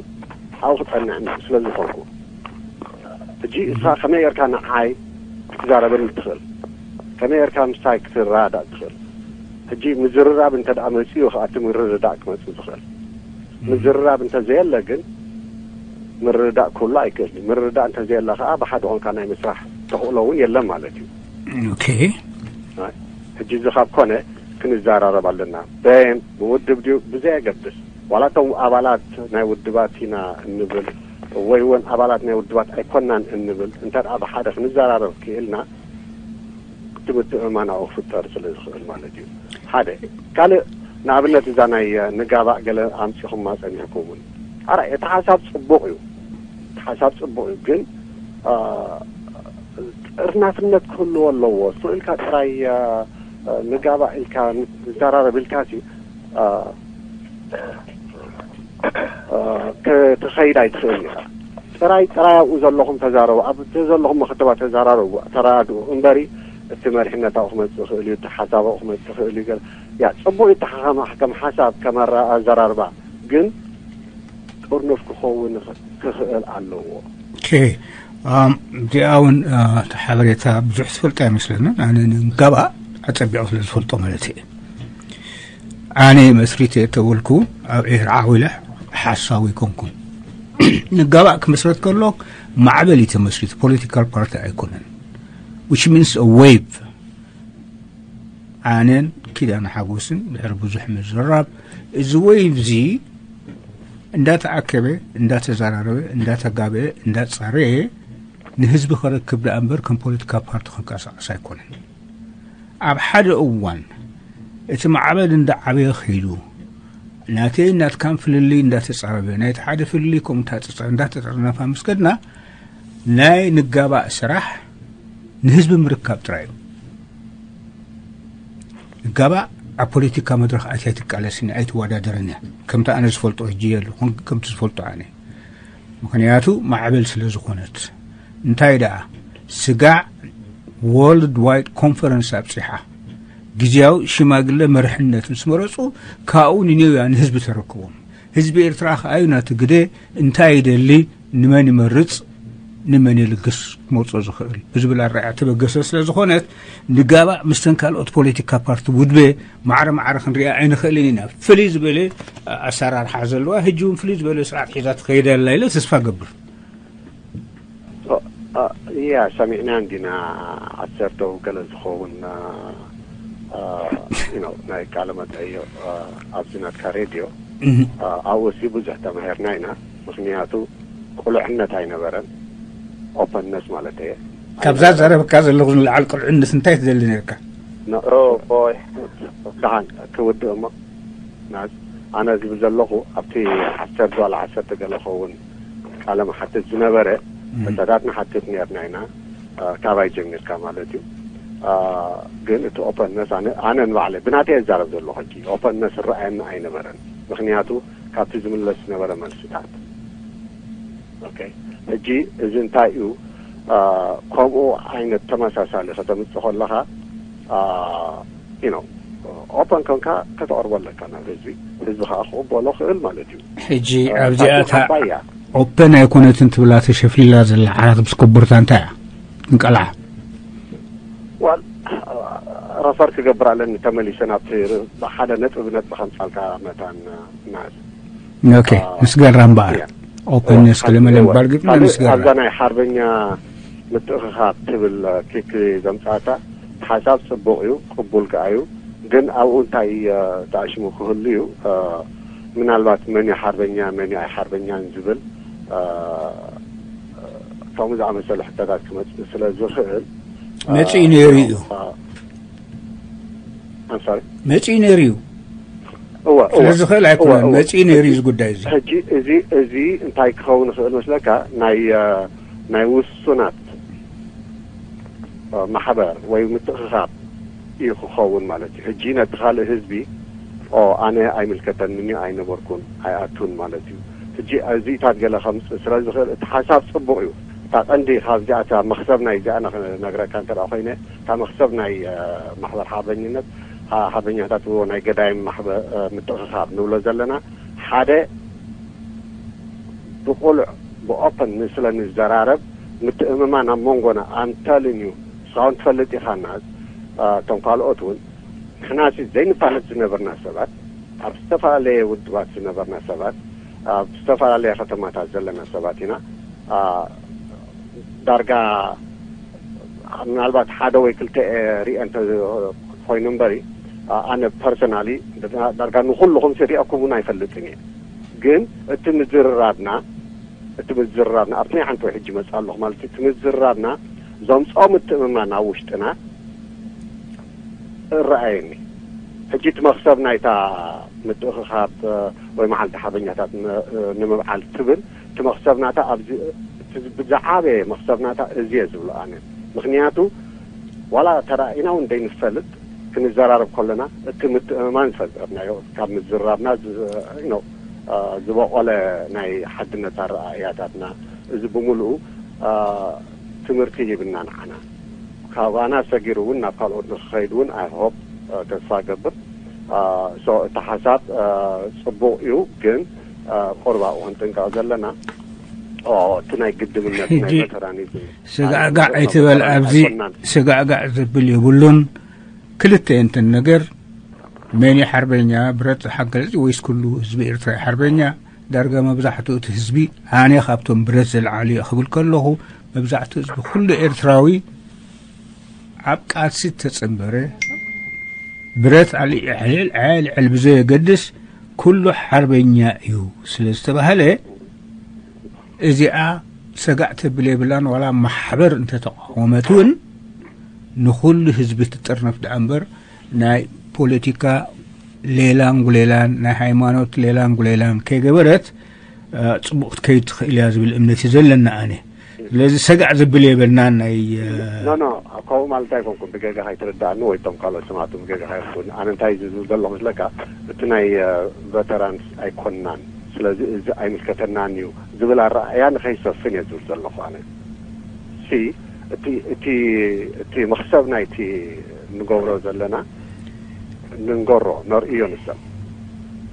ኣብኡ ክጸንዕ ስለ ዝኾንኩ። ሕጂ ንስኻ ከመይ ጌርካ ንዓይ ክትዛረበኒ ትኽእል? ከመይ ጌርካ ምሳይ ክትረዳዳእ ትኽእል? ሕጂ ምዝርራብ እንተ ደኣ መጺኡ ከኣ እቲ ምርድዳእ ክመጽእ ዝኽእል። ምዝርራብ እንተ ዘየለ ግን ምርድዳእ ክህሉ ኣይክእልን እዩ። ምርድዳእ እንተ ዘየለ ከኣ ብሓደ ኾንካ ናይ ምስራሕ ተኽእሎ እውን የለን ማለት እዩ። ኦኬ። ሕጂ እዚ ካብ ኮነ ክንዘራረብ ኣለና። በየን ብውድብ ድዩ ብዘየገድስ፣ ዋላ እቶም ኣባላት ናይ ውድባት ኢና እንብል ወይ እውን ኣባላት ናይ ውድባት ኣይኮናን እንብል እንተ ደኣ ብሓደ ክንዘራረብ ክኢልና እቲ ምትእምማን ኣብኡ ክፍጠር ስለ ዝኽእል ማለት እዩ። ሓደ ካልእ ንኣብነት እዛ ናይ ንጋባእ ገለ ኣምጺኹማ ጸኒሕኩም እውን ኣራይ እቲ ሓሳብ ጽቡቕ እዩ። እቲ ሓሳብ ጽቡቕ እዩ ግን ጥርናፍነት ክህልዎ ኣለዎ። ስቕ ኢልካ ጥራይ ንጋባእ ኢልካ ንዘራረብ ኢልካ ሲ ክትኸይድ ኣይትኽእልን ኢኻ። ጥራይ ጥራይ ኣብኡ ዘለኹም ተዛረቡ፣ ኣብቲ ዘለኹም ከተማ ተዘራረቡ፣ ተረዳድኡ እምበሪ፣ እቲ መሪሕነት ኣብኡ ክመጽእ ይኽእል እዩ፣ እቲ ሓሳብ ኣብኡ ክመጽእ ይኽእል እዩ። ገለ ያ ጽቡቕ ይተሓኻማ ከም ሓሳብ ከም ኣራ- ኣዘራርባ፣ ግን ጥርኑፍ ክኸውን ክኽእል ኣለዎ። ኦኬ። እዚኣ እውን እቲ ሓበሬታ ብዙሕ ትፈልጦ ኣይመስለንን። ኣነ ንጋባእ ኣጸቢቑ ስለ ዝፈልጦ ማለት እየ። ኣነ መስሪተ ተወልኩ ኣብ ኤርትራ ዓዊለ ሓሳዊ ኣይኮንኩን። ንጋባእ ክመስረት ከሎ ማዕበል እዩ ተመስሪቱ፣ ፖለቲካል ፓርቲ ኣይኮነን። Which means a wave። ኣነን ኪዳነ ሓጎስን ድሕሪ ብዙሕ ምዝራብ፣ እዚ ወይቭ እዚ እንዳተኣከበ፣ እንዳተዘራረበ፣ እንዳተጋበአ፣ እንዳጸረየ ንህዝቢ ከረክብ ደኣ እምበር ከም ፖለቲካ ፓርቲ ክንቀሳቐስ ኣይኮነን። ኣብ ሓደ እዋን እቲ ማዕበል እንዳዓበየ ከይዱ፣ ናተይ ናትካን ፍልልይ እንዳተጻረበ፣ ናይቲ ሓደ ፍልልይ ከምኡ እንዳተጻ- እንዳተጠርነፋ ምስ ከድና፣ ናይ ንጋባእ ስራሕ ንህዝቢ ምርካብ ጥራይ እዩ። ንጋባእ ኣብ ፖለቲካ መድረኽ ኣትያ ኣይትቃለስን እያ፣ ኣይትወዳደርን እያ። ከምቲ ኣነ ዝፈልጦ ሕጂ የሉ፣ ኮን- ከምቲ ዝፈልጦ ኣነ። ምኽንያቱ ማዕበል ስለ ዝኾነት። እንታይ ደኣ፣ ስጋዕ ወርልድ ዋይድ ኮንፈረንስ ኣብጺሓ፣ ግዝያዊ ሽማግለ መርሕነት ምስ መረጹ፣ ካብኡ ንኔው እያ ንህዝቢ ተረክቦም። ህዝቢ ኤርትራ ከኣ እዩ ናቲ ግደ እንታይ ይደሊ፣ ንመን ይመርጽ፣ ንመን ይልግስ ክመርጾ ዝኽእል ብዝብል ኣረኣእያ ተበገሰ ስለ ዝኾነት፣ ንጋባእ ምስተን ካልኦት ፖለቲካ ፓርቲ ውድበ ማዕረ ማዕረ ክንሪኣ ኣይንኽእልን ኢና። ፍልይ ዝበለ ኣሰራርሓ ዘለዋ፣ ሕጂ እውን ፍልይ ዝበለ ስርዓት ሒዛ ትኸይድ ኣላ ኢለ ተስፋ ገብር። ያ፣ ሰሚዕና እንዲና፣ ዓሰርተ ገለ ዝኸውን፣ አ፣ አ፣ you know፣ ናይ ቃለ መጠይቕ፣ አ፣ ኣብዚ ናትካ ሬድዮ። እህ። አ፣ ኣብኡ ሲ ብዙሕ ተማሂርና ኢና። ምኽንያቱ ቅሉዕነት ኣይነበረን። ኦፐንነስ ማለት እየ። ካብዛ ዘረብካ ዘለኹ ንላዕሊ ቅልዕነት እንታይ ትደሊ ነርካ? ኖ፣ ኦ፣ ቦይ። ደሓን ክውድእ እሞ። ናዝ፣ ኣነ ዝብል ዘለኹ ኣብቲ ዓሰርተ ዋላ ዓሰርተ ገለ ኸውን ቃለ መሓትት ዝነበረ፣ እም። ሕቶታት ንሓትት ነርና ኢና፣ አ፣ ካባይ ጀሚርካ ማለት እዩ። አ፣ ግን እቲ ኦፐንነስ ኣነ፣ ኣነ ንባዕለይ ብናተይ እዛረብ ዘለኹ ሕጂ፣ ኦፐንነስ ዝረኣየኒ ኣይነበረን። ምኽንያቱ ካብቲ ዝምለስ ዝነበረ መልስታት። ኦኬ። ሕጂ እዚ እንታይ እዩ? አ፣ ከምኡ ዓይነት ተመሳሳሊ ከተምጽእ ከለኻ፣ አ፣ you know፣ ኦፐን ኮንካ ከተቕርቦ ኣለካ ናብ ህዝቢ። ህዝቢ ከኣ ክቕበሎ ክእል ማለት እዩ። ሕጂ አ፣ ኣብዚኣ እታ እታ ዓባይ እያ። ኦፐን ኣይኮነትን ትብላ ተሸፊላ ዘላ ዓራት ምስ ኮቦርታ እንታይ እያ? እንቀልዓ። ዋል፣ ረፈር ክገብር ኣለኒ ተመሊሰ ናብቲ ሓደ ነጥቢ ነጥቢ ከምጻልካ መታን ናዝ። ኦኬ፣ አ፣ ምስ ገራ እምበኣር። እያ። ኦፕን እዋ፣ ኒውስ ክልመለ እዋ። እምበኣር ግጥሚ ካልእ ምስ ገራ። ኣብዛ ናይ ሓርበኛ ምትእኽኻብ ትብል ኪክ ዘምጻእካ ሓሳብ ጽቡቕ እዩ፣ ቅቡል ከኣ እዩ። ግን ኣብኡ እንታይ፣ አ፣ ተኣሽሙ ክህሉ እዩ? አ፣ ምናልባት መን እዩ ሓርበኛ፣ መን እዩ ኣይ ሓርበኛን ዝብል፣ አ፣ ከምኡ ዝኣመሰለ ሕቶታት ክመጽእ ስለ ዝኽእል፣ አ፣ መጺኡ ነይሩ እዩ። አ፣ I'm sorry። መጺኡ ነይሩ እዩ። እወ፣ ስለ እወ። ዝኽእል ኣይኮነን፣ እወ፣ እወ። መጺኡ ነይሩ እዩ እዚ ጉዳይ እዚ። ሕጂ እዚ፣ እዚ እንታይ ክኸውን ይኽእል መስለካ? ናይ፣ አ፣ ናይ ውሱናት፣ አ፣ ማሕበር ወይ ምትእኽኻብ እዩ ክኸውን ማለት እዩ። ሕጂ ነቲ ካልእ ህዝቢ፣ ኦ፣ ኣነ ኣይምልከተንን እዩ፣ ኣይነበርኩን፣ ኣይኣቱን ማለት እዩ። ሕጂ እዚታት ገለ ከምጽእ ስለ ዝኽእል እቲ ሓሳብ ጽቡቕ እዩ። እታ ቀንዲ ካብዚኣ እታ መኽሰብ ናይ እዚኣ ንኽነግረካ እንተ ደኣ ኮይነ፣ እታ መኽሰብ ናይ፣ አ፣ ማሕበር ሓርበኝነት፣ ሓ-፣ ሓርበኛታት ናይ ገዳይም ማሕበ-፣ አ፣ ምትእኽኻብ ንብሎ ዘለና ሓደ ብቑሉዕ ብኦፐን ንስለ ንዘራረብ ምትእምማን ኣብ መንጎና ኣንተልን እዩ። ንስኻ እውን ትፈልጥ ኢኻ እና፣ አ፣ እቶም ካልኦት እውን ንሕናሲ ዘይንፋለጥ ዝነበርና ሰባት፣ ኣብ ዝተፈላለየ ውድባት ዝነበርና ሰባት፣ ኣብ ዝተፈላለየ ከተማታት ዘለና ሰባት ኢና። አ፣ ዳርጋ ምናልባት ሓደ ወይ ክልተ ሪኤ እንተ ኮይኑ እምበሪ፣ አ-፣ ኣነ ፐርሰናሊ ዳርጋ ንኹልኹም ሪኣኩምውን ኣይፈልጥን እየ። ግን እቲ ምዝርራብና፣ እቲ ምዝርራብና ኣብቲ ናይ ሓንቲ ወይ ሕጂ መጽእ ኣለኹ ማለት እዩ። እቲ ምዝርራብና ዘምጽኦ ምትእምማን ኣብ ውሽጥና እረኣየኒ። ሕጂ እቲ መኽሰብ ናይታ ምትእኽኻብ፣ እ፣ ወይ መዓልቲ ሓርበኛታት ን-፣ እ፣ ንምብዓል ትብል፣ እቲ መኽሰብ ናታ ኣብዚ፣ እቲ ዝ-፣ ብዝዓበየ መኽሰብ ናታ እዚ እየ ዝብሎ ኣነ። ምኽንያቱ ዋላ ተራኢና እውን ዘይንፈልጥ፣ ክንዘራረብ ከለና እቲ ምትእምማን ዝፈጠርናዮ ካብ ምዝርራብና ዝ- you know፣ አ፣ ዝበቆለ ናይ ሓድነት ኣረኣእያታትና፣ እዚ ብምሉኡ አ፣ ትምህርቲ ሂብና ንዓና። ካባና ሰጊሩ እውን ናብ ካልኦት ንክኸይድ እውን I hope፣ አ፣ ተስፋ ገብር። አ፣ so እቲ ሓሳብ አ፣ ጽቡቕ እዩ፣ ግን አ፣ ቁርብ ኣብኡ ክንጥንቀቕ ዘለና። ኦ፣ እቲ ናይ ግድምነት ናይ ሕጂ መተራኒዝም ስጋዕጋዕ ኣይትበል። ኣብዚ ኣይኮናን። ስጋዕጋዕ ዘብል የብሉን። ክልተ እንትን ነገር፣ መን እዩ ሓርበኛ? ብረት ዝሓገዘ ወይስ ኩሉ ህዝቢ ኤርትራ እዩ ሓርበኛ? ዳርጋ መብዛሕትኡ እቲ ህዝቢ፣ ኣነ ካብቶም ብረት ዘልዓሉ እየ ክብል ከለኹ፣ መብዛሕትኡ ህዝቢ፣ ኩሉ ኤርትራዊ ኣብ ቃልሲ ተጸንበረ፣ ብረት ኣልዒ-፣ ኣልዕል ኣልዕል ብዘየገድስ፣ ኩሉ ሓርበኛ እዩ ስለ ዝተባህለ፣ እዚኣ ሰጋዕ ተብል የብላን። ዋላ ማሕበር እንተተቃወመት እውን ንኹሉ ህዝቢ ትጥርነፍ ደኣ እምበር፣ ናይ ፖለቲካ ሌላን ጉሌላን፣ ናይ ሃይማኖት ሌላን ጉሌላን ከይገበረት፣ እ፣ ጽቡቕ ክትከይድ ትኽእል እያ ዝብል እምነት እዩ ዘለና ኣነ። ስለዚ ሰጋዕ ዘብል የብልናን ናይ፣ እ፣ ኖ፣ ኖ፣ ከምኡ ማለት ኣይኮንኩን። ብጌጋ ከይትርድኣኒ ወይ እቶም ካልኦት ሰማዕቱ ብጌጋ ከይረድኡኒ። ኣነ እንታይ ዝብል ዘለኹ መስለካ፣ እቲ ናይ፣ እ፣ ቨተራንስ ኣይኮንናን፣ ስለዚ እዚ ኣይምልከተናን እዩ ዝብል ኣረኣእያ ንኸይሰፍን እየ ዝብል ዘለኹ ኣነ። ሲ፣ እቲ፣ እቲ፣ እቲ መኽሰብ ናይቲ ንገብሮ ዘለና፣ ንንገሮ፣ ነርእዮ ንሰብ።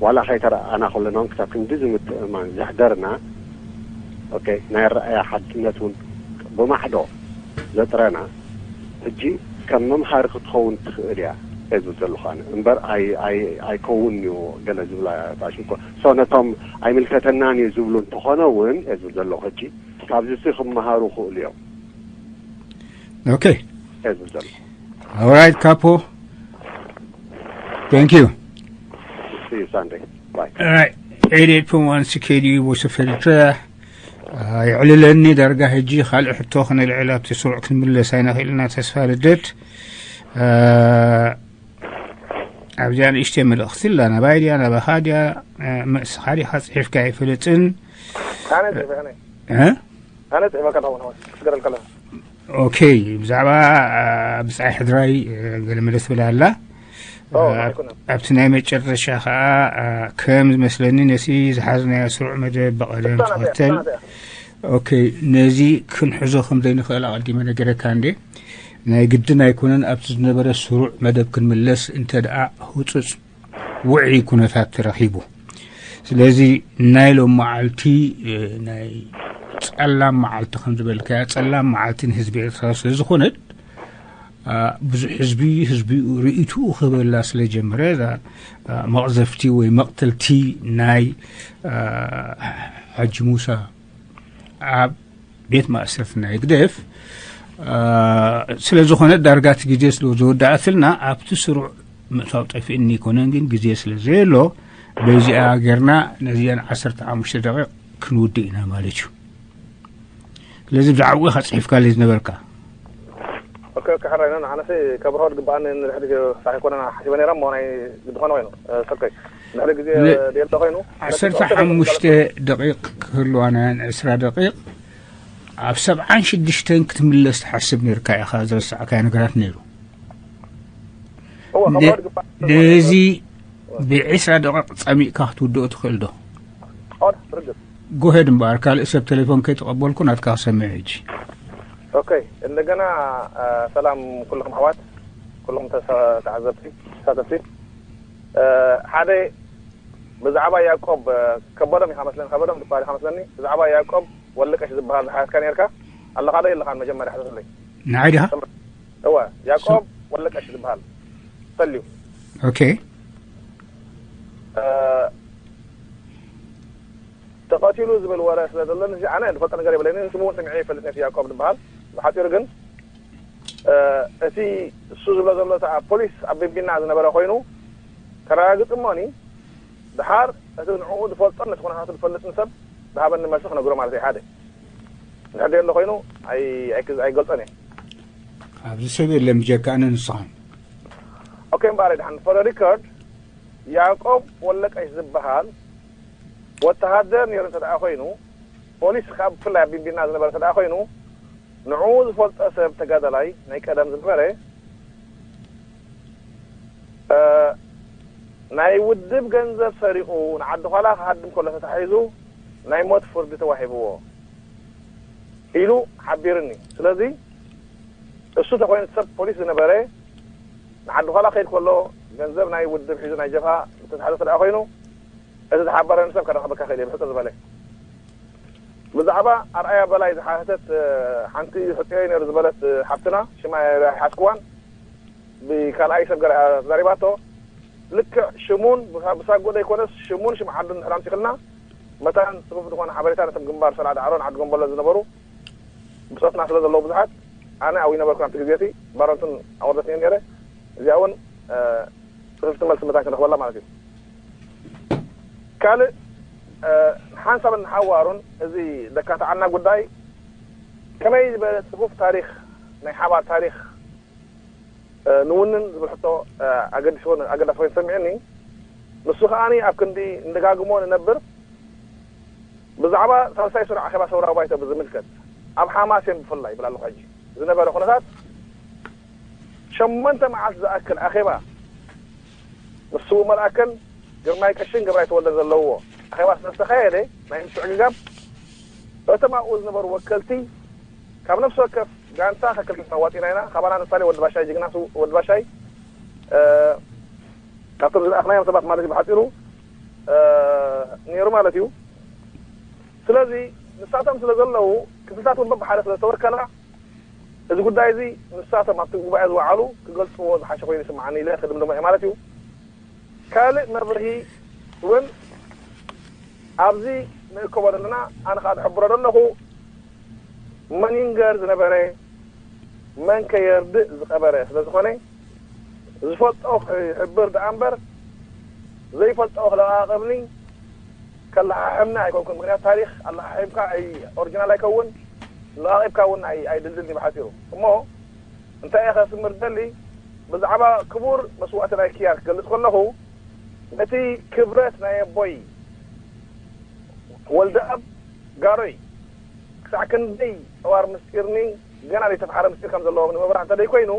ዋላ ከይተረኣና ከለና እውን ክሳብ ክንዲ ዝምትእማን ዘሕደርና፣ ኦኬ፣ ናይ ኣረኣእያ ሓድነት እውን ብማሕዶ ዘጥረና፣ ሕጂ ከም መምሃሪ ክትኸውን ትኽእል እያ እየ ዝብል ዘለኹ ኣነ። እምበር ኣይ-፣ ኣይ-፣ ኣይከውን እዩ ገለ ዝብላ ፋሽን እኮ። ሶ ነቶም ኣይምልከተናን እዩ ዝብሉ እንተኾነ እውን እየ ዝብል ዘለኹ ሕጂ፣ ካብዚ ሲ ክመሃሩ ይኽእሉ እዮም ኦኬ። እየ ዝብል ዘለኹ። All right, Capo. Thank you. See you Sunday. Bye. All right. Eighty-eight point one C K D U Voice of Eritrea. አ፣ የዕልለኒ ዳርጋ። ሕጂ ካልእ ሕቶ ክነልዕል ኣብቲ ስሩዕ ክንምለስ ኣይንኽእልና። ተስፋ ልደት፣ አ፣ ኣብዚኣ ንእሽተይ መልእኽቲ ኣላ። ናባይ ድያ? ናባኻ ድያ? አ፣ ንስኻ ዲኻ ጽሒፍካ ኣይፈልጥን። ኣነ ጽሒፈ፣ ኣነ። እ? ኣነ ጽሒፈ ከለኹ ነው፣ ክትገረል ከለኹ። ኦኬ፣ ብዛዕባ፣ አ፣ ብጻይ ሕድራይ፣ እ፣ ገለ መለ ትብል ኣላ። ኦ፣ አ፣ ኣይኮነን። ኣብቲ ናይ መጨረሻ ኸኣ፣ አ፣ ከም ዝመስለኒ ነቲ ዝሓዝናዮ ስሩዕ መደብ ብቐደም እሳና እያ፣ ተኸተል። እሳና እያ። ኦኬ፣ ነዚ ክንሕዞ ከም ዘይንኽእል ኣቐዲመ ነገረካ እንዴ። ናይ ግድን ኣይኮነን፣ ኣብቲ ዝነበረ ስሩዕ መደብ ክንምለስ እንተ ደኣ ህጹጽ ውዑይ ኩነታት ተረኺቡ። ስለዚ ናይ ሎም መዓልቲ፣ እ፣ ናይ ጸላም መዓልቲ ከም ዝበልካያ፣ ጸላም መዓልቲ ንህዝቢ ኤርትራ ስለ ዝኾነት፣ አ፣ ብዙሕ ህዝቢ፣ ህዝቢ ርእይትኡ ክህበላ ስለ ጀመረ፣ እዛ፣ አ፣ መቕዘፍቲ ወይ መቕተልቲ ናይ፣ አ፣ ሓጂ ሙሳ ኣብ ቤት ማእሰርቲ ናይ ህግደፍ፣ አ፣ ስለ ዝኾነ ዳርጋ እቲ ግዜ ስለ ዝወዳእትልና ኣብቲ ስሩዕ ምእታው ጠፊእኒ ኣይኮነን፣ ግን ግዜ ስለ ዘየሎ በዚኣ ጌርና ነዚአን ዓሰርተ ሓሙሽተ ደቂቕ ክንውድእ ኢና ማለት እዩ። ስለዚ ብዛዕባኡ ኢኻ ጽሒፍካለይ ዝነበርካ። ኦኬ፣ ኦኬ፣ ሕራይ ነው። ኣነሲ ከብርሆ ዝግባኣኒ ንድሕሪ ሳሕ ኣይኮነን ሓሲበ ነይረ እሞ ናይ ግዲ ኾነ ኮይኑ። እ፣ ኦኬ። ድሕሪ ግዜ ለ-፣ ደየለ ኮይኑ። ዓሰርተ ሓሙሽተ ደቂቕ ክህልዋና እየን፣ ዕስራ ደቂቕ። ኣብ ሰብዓን ሽዱሽተን ክትምለስ ትሓስብ ነርካ ኢኻ፣ ዝረሳዕካዮ ነገራት ነይሩ። እወ፣ ነ-፣ ከብርሆ ዝግባእ ነዚ ብዕስራ ደቂቕ ጸሚቕካ ክትውድኦ ትኽእል ዶ? ኦድ፣ ርግጽ። ጎሄድ እምበኣር፣ ካልእ ሰብ ቴሌፎን ከይተቐበልኩ ናትካ ክሰምዕ ሕጂ። ኦኬ፣ እንደገና፣ አ፣ ሰላም ኩልኹም ኣሕዋት፣ ኩልኹም ተሳ-፣ ተዓዘብቲ፣ ተሳተፍቲ። አ፣ ሓደ ብዛዕባ ያዕቆብ፣ አ፣ ከበዶም ኢኻ መስለኒ፣ ከበዶም ዝበሃል ኢኻ መስለኒ። ብዛዕባ ያዕቆብ ወልደቀሽ ዝበሃል ዝሓተትካ ነርካ። ኣለኻ ዶ የለኻን? መጀመርያ ሕተተለይ። ንዓይ ዲኻ? እወ፣ ያዕቆብ ወልደቀሽ ዝበሃል ተልዩ። ኦኬ። አ፣ ተቐቲሉ ዝብል ወረ ስለ ዘሎ፣ እዚ ኣነ ዝፈልጦ ነገር የብለይን። ስሙ እውን ሰሚዐ ይፈልጥ ነቲ ያዕቆብ ዝበሃል። ብሓጺሩ ግን፣ እ፣ እቲ እሱ ዝብሎ ዘሎ፣ እታ ኣብ ፖሊስ ኣብ ቤቢና ዝነበረ ኮይኑ ከረጋግጽ እሞኒ፣ ድሓር እቲ ንዕኡ ዝፈልጦን ነቲ ኩነታቱ ዝፈልጥን ሰብ ዝሃበኒ መልሲ ክነግሮ ማለት እዩ። ሓደ እንድሕር ደየሎ ኮይኑ ኣይ-፣ ኣይክ-፣ ኣይገልጾን እየ። ኣብዚ ሰብ የለን ብጀካ ኣነ ንስኻን። ኦኬ፣ እምበኣር ድሓን for the record፣ ያዕቆብ ወለቀሽ ዝበሃል ወተሃደር ነይሩ እንተ ደኣ ኮይኑ፣ ፖሊስ ካብ ብፍላይ ኣብ ቢቢና ዝነበረ እንተ ደኣ ኮይኑ፣ ንዕኡ ዝፈልጦ ሰብ ተጋዳላይ ናይ ቀደም ዝነበረ፣ ናይ ውድብ ገንዘብ ሰሪቑ ንዓዲ ዃላ ክሃድም ከሎ ተታሒዙ ናይ ሞት ፍርዲ ተዋሂብዎ ኢሉ ሓቢርኒ። ስለዚ እሱ ተኮይኑ ሰብ ፖሊስ ዝነበረ ንዓዲ ዃላ ከይድ ከሎ ገንዘብ ናይ ውድብ ሒዙ ናይ ጀብሃ ዝተታሕዘ ተደኣ ኮይኑ እቲ ዝሓበረኒ ሰብ ከረኽበካ ክእል እየ ብሕጽር ዝበለ። ብዛዕባ ኣርኣያ በላይ ዝሓተተት ሓንቲ ሕጽዮይ ነይሩ ዝበለት ሓብትና ሽማ ኣይሓዝክዋን ብካልኣይ ሰብ ገለ ተዛሪባቶ። ልክዕ ሽሙን ብሳጎ ዘይኮነስ ሽሙን ሽም ዓዱን ድሕር ኣምፂኽልና መታን ፅፉፍ ዝኾነ ሓበሬታ ነቶም ግንባር ሰላዓ ዳዕሮን ዓዲ ጎንበሎን ዝነበሩ ብፆትና ስለ ዘለዉ ብዙሓት ኣነ ኣብኡ ይነበርኩ ናብቲ ግዜ እቲ ባረንቱን ኣወርደትኒ ነይረ። እዚኣ እውን ፅፍፍቲ መልሲ መታን ክንረኽበላ ማለት እዩ። ካልእ ሓንሳብን ንሓዋሩን እዚ ዘካትዓና ጉዳይ ከመይ ዝበለ ፅፉፍ ታሪክ ናይ ሓባር ታሪክ ንውንን ዝብል ሕቶ ኣገዲስዎን ኣገዳሲ ኮይኑ ተሰሚዑኒ። ንሱ ከኣ ኣብ ክንዲ ንደጋግሞ ንነብር ብዛዕባ ሳልሳይ ስሩዕ ኣኼባ ሰውራዊ ባይቶ ብዝምልከት ኣብ ሓማሴን ብፍላይ ይብል ኣለኹ ሕጂ ዝነበረ ኩነታት ሸሞንተ መዓልቲ ዝኣክል ኣኼባ ምስ ስዉእ መልኣከን ግርማይ ቀሽን ገብራይ ተወልደን ዘለውዎ ኣኼባ ስለ ዝተኻየደ ናይ ምትዕግጋብ እቶም ኣብኡ ዝነበሩ ወከልቲ ካብ ነፍሲ ወከፍ ጋንታ ከክልተ ኣዋፂና ኢና። ካባና ንምሳሌ ወዲ ባሻይ ጅግና ወዲ ባሻይ ካብቶም ዝለኣኽናዮም ሰባት ማለት እዩ ብሓፂሩ ነይሩ ማለት እዩ። ስለዚ ንሳቶም ስለ ዘለዉ ክፍልታት እውን በብሓደ ስለ ዝተወከላ እዚ ጉዳይ እዚ ንሳቶም ኣብቲ ጉባኤ ዝወዓሉ ክገልፅዎ ዝሓሸ ኮይኑ ይስምዓኒ ኢለ ክድምድሞ እየ ማለት እዩ። ካልእ መብርሂ እውን ኣብዚ ንእከቦ ዘለና ኣነ ከዓ ዝሕብሮ ዘለኹ መን ይንገር ዝነበረ መን ከየርድእ ዝቐበረ ስለ ዝኾነ ዝፈልጦ ክሕብር ደኣ እምበር ዘይፈልጦ ክለቓቕብኒ ከለሓሕምኒ ኣይኮንኩን። ምክንያቱ ታሪክ ኣለሓሒምካ ኦሪጂናል ኣይከውን ለቓቒብካ እውን ኣይድልድልኒ ብሓፂሩ እሞ እንታይ እየ ከስምር ደሊ ብዛዕባ ክቡር መስዋእቲ ናይ ክያር ክገልፅ ከለኹ ነቲ ክብረት ናይ ኣቦይ ወልደኣብ ጋሮይ ክሳዕ ክንደይ ፀዋር ምስጢርኒ ገና ዘይተፍሓረ ምስጢር ከም ዘለዎም ንምብራህ እንተደይ ኮይኑ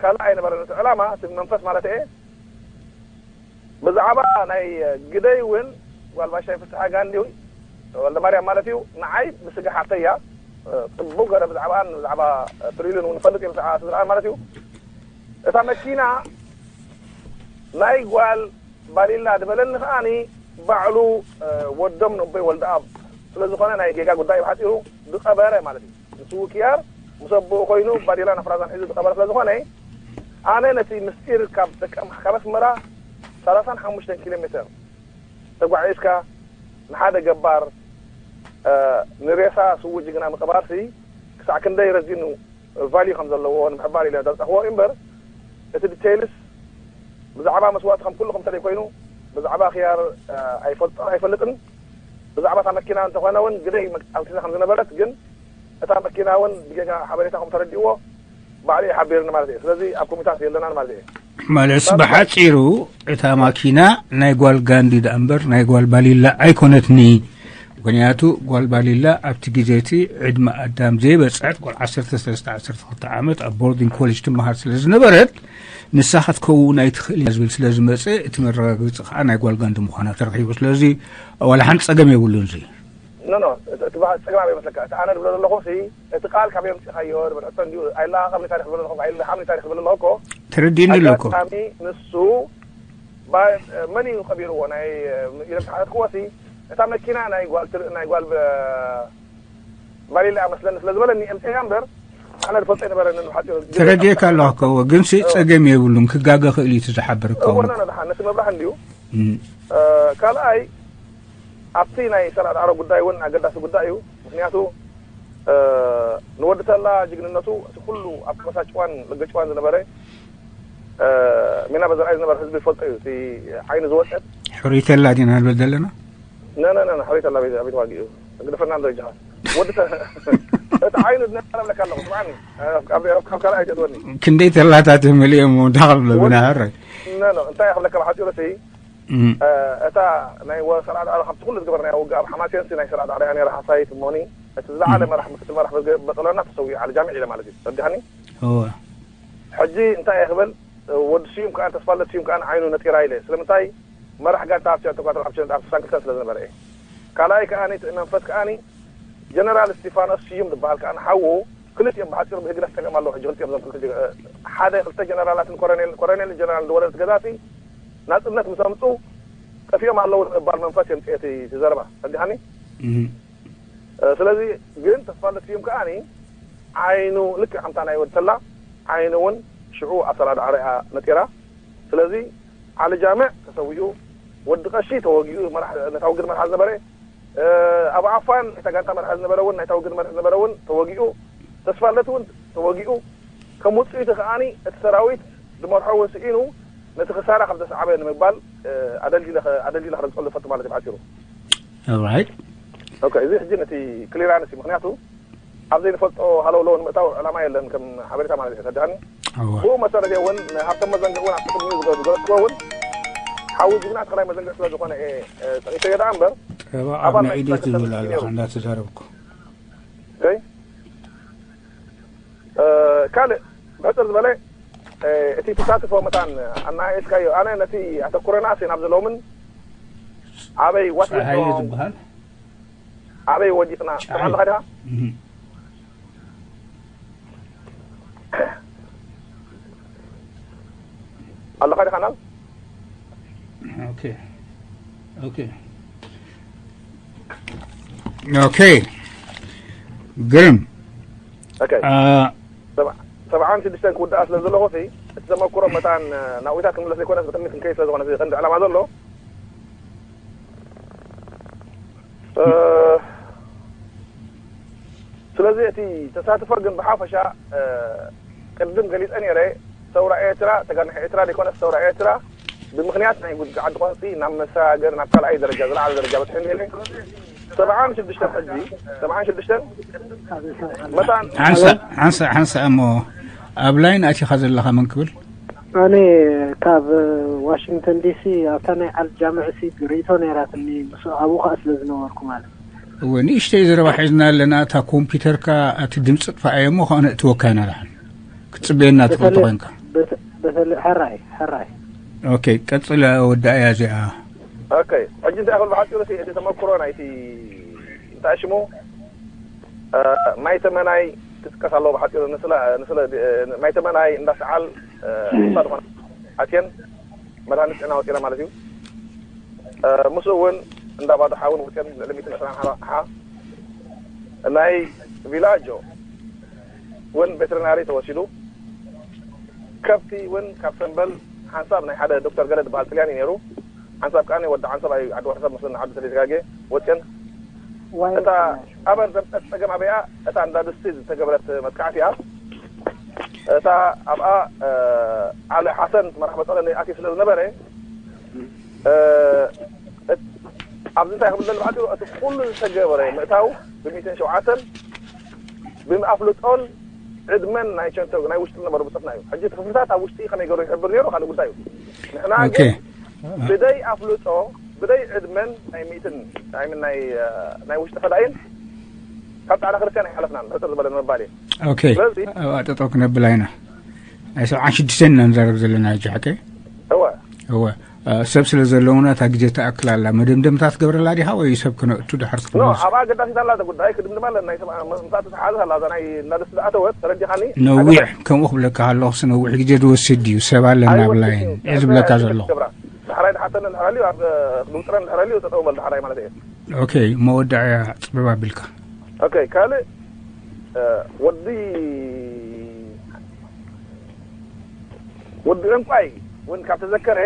ካልእ ኣይነበረን እቲ ዕላማ እቲ መንፈስ ማለት እየ ብዛዕባ ናይ ግደይ እውን ጓል ባሻይ ፍስሓ ጋንዲ ወልደ ማርያም ማለት እዩ ንዓይ ብስጋ ሓፍተይ እያ ፅቡቅ ገረ ብዛዕባኣን ብዛዕባ ትሪሉን እውን ፈልጥ እዮም ስድራኣን ማለት እዩ እታ መኪና ናይ ጓል ባሊላ ዝበለኒ ከዓኒ ባዕሉ ወዶም ንቦይ ወልደኣብ ስለዝኾነ ናይ ጌጋ ጉዳይ ብሓፂሩ ዝቐበረ ማለት እዩ ንስዉ ክያር ምስ ኣቦኡ ኮይኑ ባዴላ ናፍራዛን ሒዙ ዝቐበረ ስለዝኾነ ኣነ ነቲ ምስጢር ካብ ደቀም ካብ ኣስመራ ሰላሳን ሓሙሽተን ኪሎ ሜትር ተጓዒዝካ ንሓደ ገባር ንሬሳ ስዉእ ጅግና ምቕባርሲ ክሳዕ ክንደይ ረዚኑ ቫልዩ ከም ዘለዎ ንምሕባር ኢለ ዘምፀኽዎ እዩ እምበር እቲ ዲቴይልስ ብዛዕባ መስዋእቲ ከም ኩሉ ከምተለይ ኮይኑ ብዛዕባ ክያር ኣይፈልጦን ኣይፈልጥን ብዛዕባ እታ መኪና እንተኾነ እውን ግደይ ኣብቲዛ ከም ዝነበረት ግን እታ መኪና እውን ብጌጋ ሓበሬታ ከም ተረዲእዎ ባዕሉ እዩ ሓቢርኒ ማለት እዩ ስለዚ ኣብ ኮሚታት የለናን ማለት እዩ ማለትስ ብሓፂሩ እታ ማኪና ናይ ጓል ጋንዲ ደኣ እምበር ናይ ጓል ባሊላ ኣይኮነትኒ ምክንያቱ ጓል ባሊላ ኣብቲ ግዜ እቲ ዕድመ ኣዳም ዘይበፅሐት ጓል ዓሰርተ ሰለስተ ዓሰርተ ክልተ ዓመት ኣብ ቦርዲንግ ኮሌጅ ትመሃር ስለ ዝነበረት ንሳ ክትከውን ኣይትኽእል እያ ዝብል ስለ ዝመፀ እቲ መረጋገፂ ከዓ ናይ ጓል ጋንዲ ምዃና ተረኺቡ ስለዚ ዋላ ሓንቲ ፀገም የብሉን እዚ ኖ ኖ እቲ በዓል ፀገም ኣበይ መስለካ እቲ ኣነ ዝብሎ ዘለኹ ሲ እቲ ቃል ካበይ ኣምፂኻዮ ዝብል ሕቶ እንዲዩ ኣይለኣኸም ታሪክ ዝብሎ ዘለኹ ኣይለሃም ታሪክ ዝብል ኣለኹ እኮ ተረዲእኒ ኣሎ እኮ ኣጋጣሚ ንሱ መን እዩ ቀቢርዎ ናይ ኢሎም ተሓተትክዎ ሲ እታ መኪና ናይ ጓል ትር- ናይ ጓል ብ- ባሊላ እያ መስለኒ ስለ ዝበለኒ እምፅያ እምበር ኣነ ዝፈልጦ ኣይነበረንን ብሓፂሩ ተረዲእካ ኣለኹ ከዎ ግን ሲ ፀገም የብሉን ክጋገ ክእል እዩ እቲ ዝሓበረካ እውን እወ እኮ። ኖ፣ ኖ፣ ደሓን ነቲ መብራህ እንድዩ ካልኣይ ኣብቲ ናይ ሰላዕ ዳዕሮ ጉዳይ እውን ኣገዳሲ ጉዳይ እዩ ምክንያቱ ንወዲ ተላ ጅግንነቱ እቲ ኩሉ ኣብ ከበሳ ጭዋን ለገጭዋን ዝነበረ ሜና በዘርኣይ ዝነበረ ህዝቢ ይፈልጦ እዩ እቲ ዓይኑ ዝወፀት ሕሩይ ተላ ዲና ንብል ዘለና ነነነ ሕሩይ ተላ ቤት ተዋጊኡ ግደፈና እንዶ ይጅሃል ወዲ እቲ ዓይኑ ዝነበረ ብለካ ኣለኹ ስማዕኒ ካብ ካልኣይ ተድወኒ ክንደይ ተላታት መሊኦም ዳኸል ብለብና ሕራይ እንታይ ክብለካ ብሓፂሩ እቲ እታ ናይ ወሰራ ዳዕሮ ካብቲ ኩሉ ዝገበርናዮ ውግእ ኣብ ሓማሴንሲ ናይ ሰራ ዳዕሮ እያ ነይራ ሓሳይት እሞኒ እቲ ዝለዓለ መራሕ ምክትል መራሕ በጥለና ተሰዊኡ ዓሊ ጃሚዕ ኢለ ማለት እዩ ረዲኻኒ እወ ሕጂ እንታይ እየ ክብል ወዲ ስዩም ከኣ፣ ተስፋለት ስዩም ከኣ ዓይኑ ነጢራ ኢለ። ስለምንታይ? መራሕ ጋንታ ኣብ ሸንተ ኳትር፣ ኣብ ሸንተ፣ ኣብ ስሳን ክልተን ስለ ዝነበረ እየ። ካልኣይ ከኣ እቲ መንፈስ ከኣ ጀነራል እስቲፋኖስ ስዩም ዝበሃል ከኣ ሓዉ፣ ክልቲኦም ብሓጺሩ ብህግደፍ ጸገም ኣለዉ። ሕጂ ክልቲኦም እዞም ክልተ ጀ-፣ ሓደ ክልተ ጀነራላትን ኮሎኔል፣ ኮሎኔልን ጀነራልን ዝወለደት ገዛእቲ ናጽነት ምስ ኣምጹ ጠፊኦም ኣለዉ ንምባል መንፈስ የምጽእ እቲ፣ እቲ ዘረባ። ተረዲኻኒ? እህ። እ፣ ስለዚ ግን ተስፋለት ስዩም ከኣ ዓይኑ ልክዕ ከምታ ናይ ወዲ ተላ ዓይኑ እውን ሽዑ ኣብ ሰላዳ ዓረያ ነጢራ። ስለዚ ዓሊ ጃምዕ ተሰዊኡ፣ ወዲ ቀሺ ተወጊኡ፣ መራሕ፣ ነታ ውግድ መርሓ ዝነበረ፣ እ፣ ኣብ ዓፋን እታ ጋንታ መርሓ ዝነበረ እውን፣ ናይታ ውግድ መርሒ ዝነበረ እውን ተወጊኡ፣ ተስፋለት እውን ተወጊኡ። ከም ውጽኢቱ ከኣ እቲ ሰራዊት ዝመርሖ እውን ስኢኑ፣ ነቲ ክሳራ ከም ዘስዓበ ንምባል፣ እ፣ ኣደልዲለ፣ ኣደልዲለ ክረግጸሉ እፈቱ ማለት እዩ ብሓጺሩ። ኦራይት። ኦኬ፣ እዚ ሕጂ ነቲ ክሊራንስ እዩ። ምኽንያቱ ኣብ ዘይንፈልጦ ሃለውለው ንምእታው ዕላማ የለን፣ ከም ሓበሬታ ማለት እዩ። ተረድኣኒ? እወ። ብኡ መሰረት እውን ንሃብቶም መዘንግዕ እውን ኣብቲ ቅድሚኡ ዝገ-፣ ዝገለጽክዎ እውን ሓዊ ጅግና ተኽላይ መዘንግዕ ስለ ዝኾነ እየ፣ እ፣ ጠቒሰዮ ደኣ እምበር፣ እባ ኣብ ኣባል ናይ ናይ ኢዴት ኢትዮጵያ ዝብል ኣሎ፣ ነይሩ። እንዳተዛረብኩ። ኦኬ? እ፣ ካልእ ብሕጽር ዝበለ፣ እ፣ እቲ ተሳትፎ መታን ኣነኣኢስካዮ፣ ኣነ ነቲ ኣተኩረና ሲ ናብ ዘለውምን ኣበይ ዋት ጸሃየ ዝበሃል? ኣበይ ወዲቕና? ጸሃየ። ትሰምዓለኻ ዲኻ? እህ። ኣለኻ ዲኻ ናብ? ኦኬ። ኦኬ። ኦኬ። ግርም። ኦኬ። አ፣ ሰብዓ-፣ ሰብዓን ሽዱሽተን ክውድኣ ስለ ዘለኹ ሲ፣ እቲ ተመኩሮ መታን ናብኡታት ክንምለስ ዘይኮነስ ብቕድሚት ክንከይድ ስለ ዝኾነ፣ እዚ ቀንዲ ዕላማ ዘሎ። እ፣ ስለዚ እቲ ተሳትፎ ግን ብሓፈሻ፣ እ፣ ቅድም ገሊጸ ነይረ፣ ሰውራ ኤርትራ፣ ተጋድሒ ኤርትራ ዘይኮነስ ሰውራ ኤርትራ፣ ብምኽንያት ናይ ጉድጊ ዓዲ ቆንጺ ናብ መሰጋገሪ፣ ናብ ካልኣይ ደረጃ፣ ዝለዓለ ደረጃ በጺሑ ነይረ። ሰብዓን ሽዱሽተን ሕጂ፣ ሰብዓን ሽዱሽተን መታን ሓንሳ-፣ ሓንሳ-፣ ሓንሳ እሞ ኣብ ላይን ኣቲኻ ዘለኻ መን ክብል? ኣነ ካብ ዋሽንግተን ዲሲ ኣብታ ናይ ዓሊ ጃምዕ ሲ ርእይቶ ነይራትኒ፣ ምስ ኣብኡ ኸኣ ስለ ዝነበርኩ ማለት እዩ። እወ፣ ንእሽተይ ዘረባ ሒዝና ኣለና። እታ ኮምፒውተርካ እቲ ድምፂ ጥፋኣዮ እሞ ከኣ ነእትወካ ኢና ደሓን። ክትፅበየና ትኽእል በተለይ፣ ተኾይንካ። በተ-፣ በተለይ፣ ሕራይ፣ ሕራይ። ኦኬ፣ ቀፅል፣ ወዳእያ እዚኣ። ኦኬ፣ ሕጂ እንታይ ክብል ብሓፂሩ እቲ፣ እቲ ተመክሮ ናይቲ እንታይ ሽሙ፣ እ፣ ማይ ተመናይ ክጥቀስ ኣለዎ ብሓፂሩ። ንስለ፣ ንስለ፣ እ፣ ማይ ተመናይ እንዳ ሰዓል፣ እ፣ እኳ ዝኾነ ኣትየን መድሃኒት ጥዕና ወፂና ማለት እዩ። እ፣ ምስኡ እውን እንዳ ባዶ ሓውን ወፂአን ልዕሊ ሚእትን ዕስራን ሓ-፣ ሓ-፣ ናይ ቪላጆ እውን ቬተሪናሪ ተወሲዱ። ከብቲ እውን ካብ ሰምበል ሓንሳብ ናይ ሓደ ዶክተር ገለ ዝበሃል ጥልያን እዩ ነይሩ። ሓንሳብ ከኣ ወዲ ዓንሰብ ኣይ-፣ ዓዲ ወርሕሳብ መስለኒ ዓዲ ተደጋጌ ወፅአን። ዋይ እታ ወፅና። ኣበር ዘምፀት ፀገም ኣበይኣ፣ እታ እንዳ ድስቲ ዝተገበረት መጥቃዕቲ እያ። እታ ኣብኣ፣ እ፣ ዓሊ ሓሰን መራሕ መጠለኒ ኣትዩ ስለ ዝነበረ፣ እ፣ እት-፣ ኣብዚ እንታይ ክብል ደሊ ብሓፂሩ፣ እቲ ኩሉ ዝተገበረ ምእታው ብሚእትን ሸውዓተን ብኣፍልጦን ዕድመን ናይ ቸንቶ ናይ ውሽጢ ዝነበሩ ብፅሕና እዩ። ሕጂ እቲ ክፍልታት ኣብ ውሽጢ ከመይ ገይሩ ይሕብር ነይሩ ካልእ ጉዳይ እዩ። ንሕና ኦኬ። ግን ብደይ ኣፍልጦ፣ ብደይ ዕድመን ናይ ሚእትን ናይ፣ ናይ፣ እ፣ ናይ ውሽጢ ፈዳይን ካብ ጻዕዳ ክርስትያን ኣይሓለፍናን፣ ሕጽር ዝበለ ንምባል እዩ። ኦኬ። ስለዚ ኣብኣ ጠጠው ክነብላ ኢና። ናይ ሰብዓን ሽዱሽተን ኢና ንዛረብ ዘለና ሕጂ፣ ሓቀይ? እወ። እወ። እ፣ ሰብ ስለ ዘለውና እታ ግዜ ትኣክል ኣላ። መደምደምታ ትገብረላ ዲኻ ወይ ሰብ ክነእቱ ድሓር ኖ፣ ክትምለስ? ኣብኣ ኣገዳሲት ኣላ እዛ ጉዳይ፣ ክድምድማ ኣለና። ናይ ሰብዓ-፣ ምስኣ ተተሓሓዘት ኣላ፣ እዛ ናይ እናደስ ዝኣተወት፣ ተረዲኻኒ? ነዊሕ፣ ከምኡ ክብለካ ከለኹስ ነዊሕ ግዜ ዝወስድ ድዩ? ሰብ ኣለና ኣይወስድን ብላይን እዩ። እየ ዝብለካ ሕራይ ዘለኹ። ትገብራ። ዳሕራይ ድሓተነ ድሕር ኣልዩ፣ ኣብ፣ እ፣ ድውጥረን ድሕር ኣልዩ፣ ጠጠው በል ዳሕራይ ማለት እየ። ኦኬ፣ መወዳእያ ጽብብ ኣቢልካ። ኦኬ፣ ካልእ፣ እ፣ ወዲ፣ ወዲ ዕንቋይ እውን ካብ ተዘከረ፣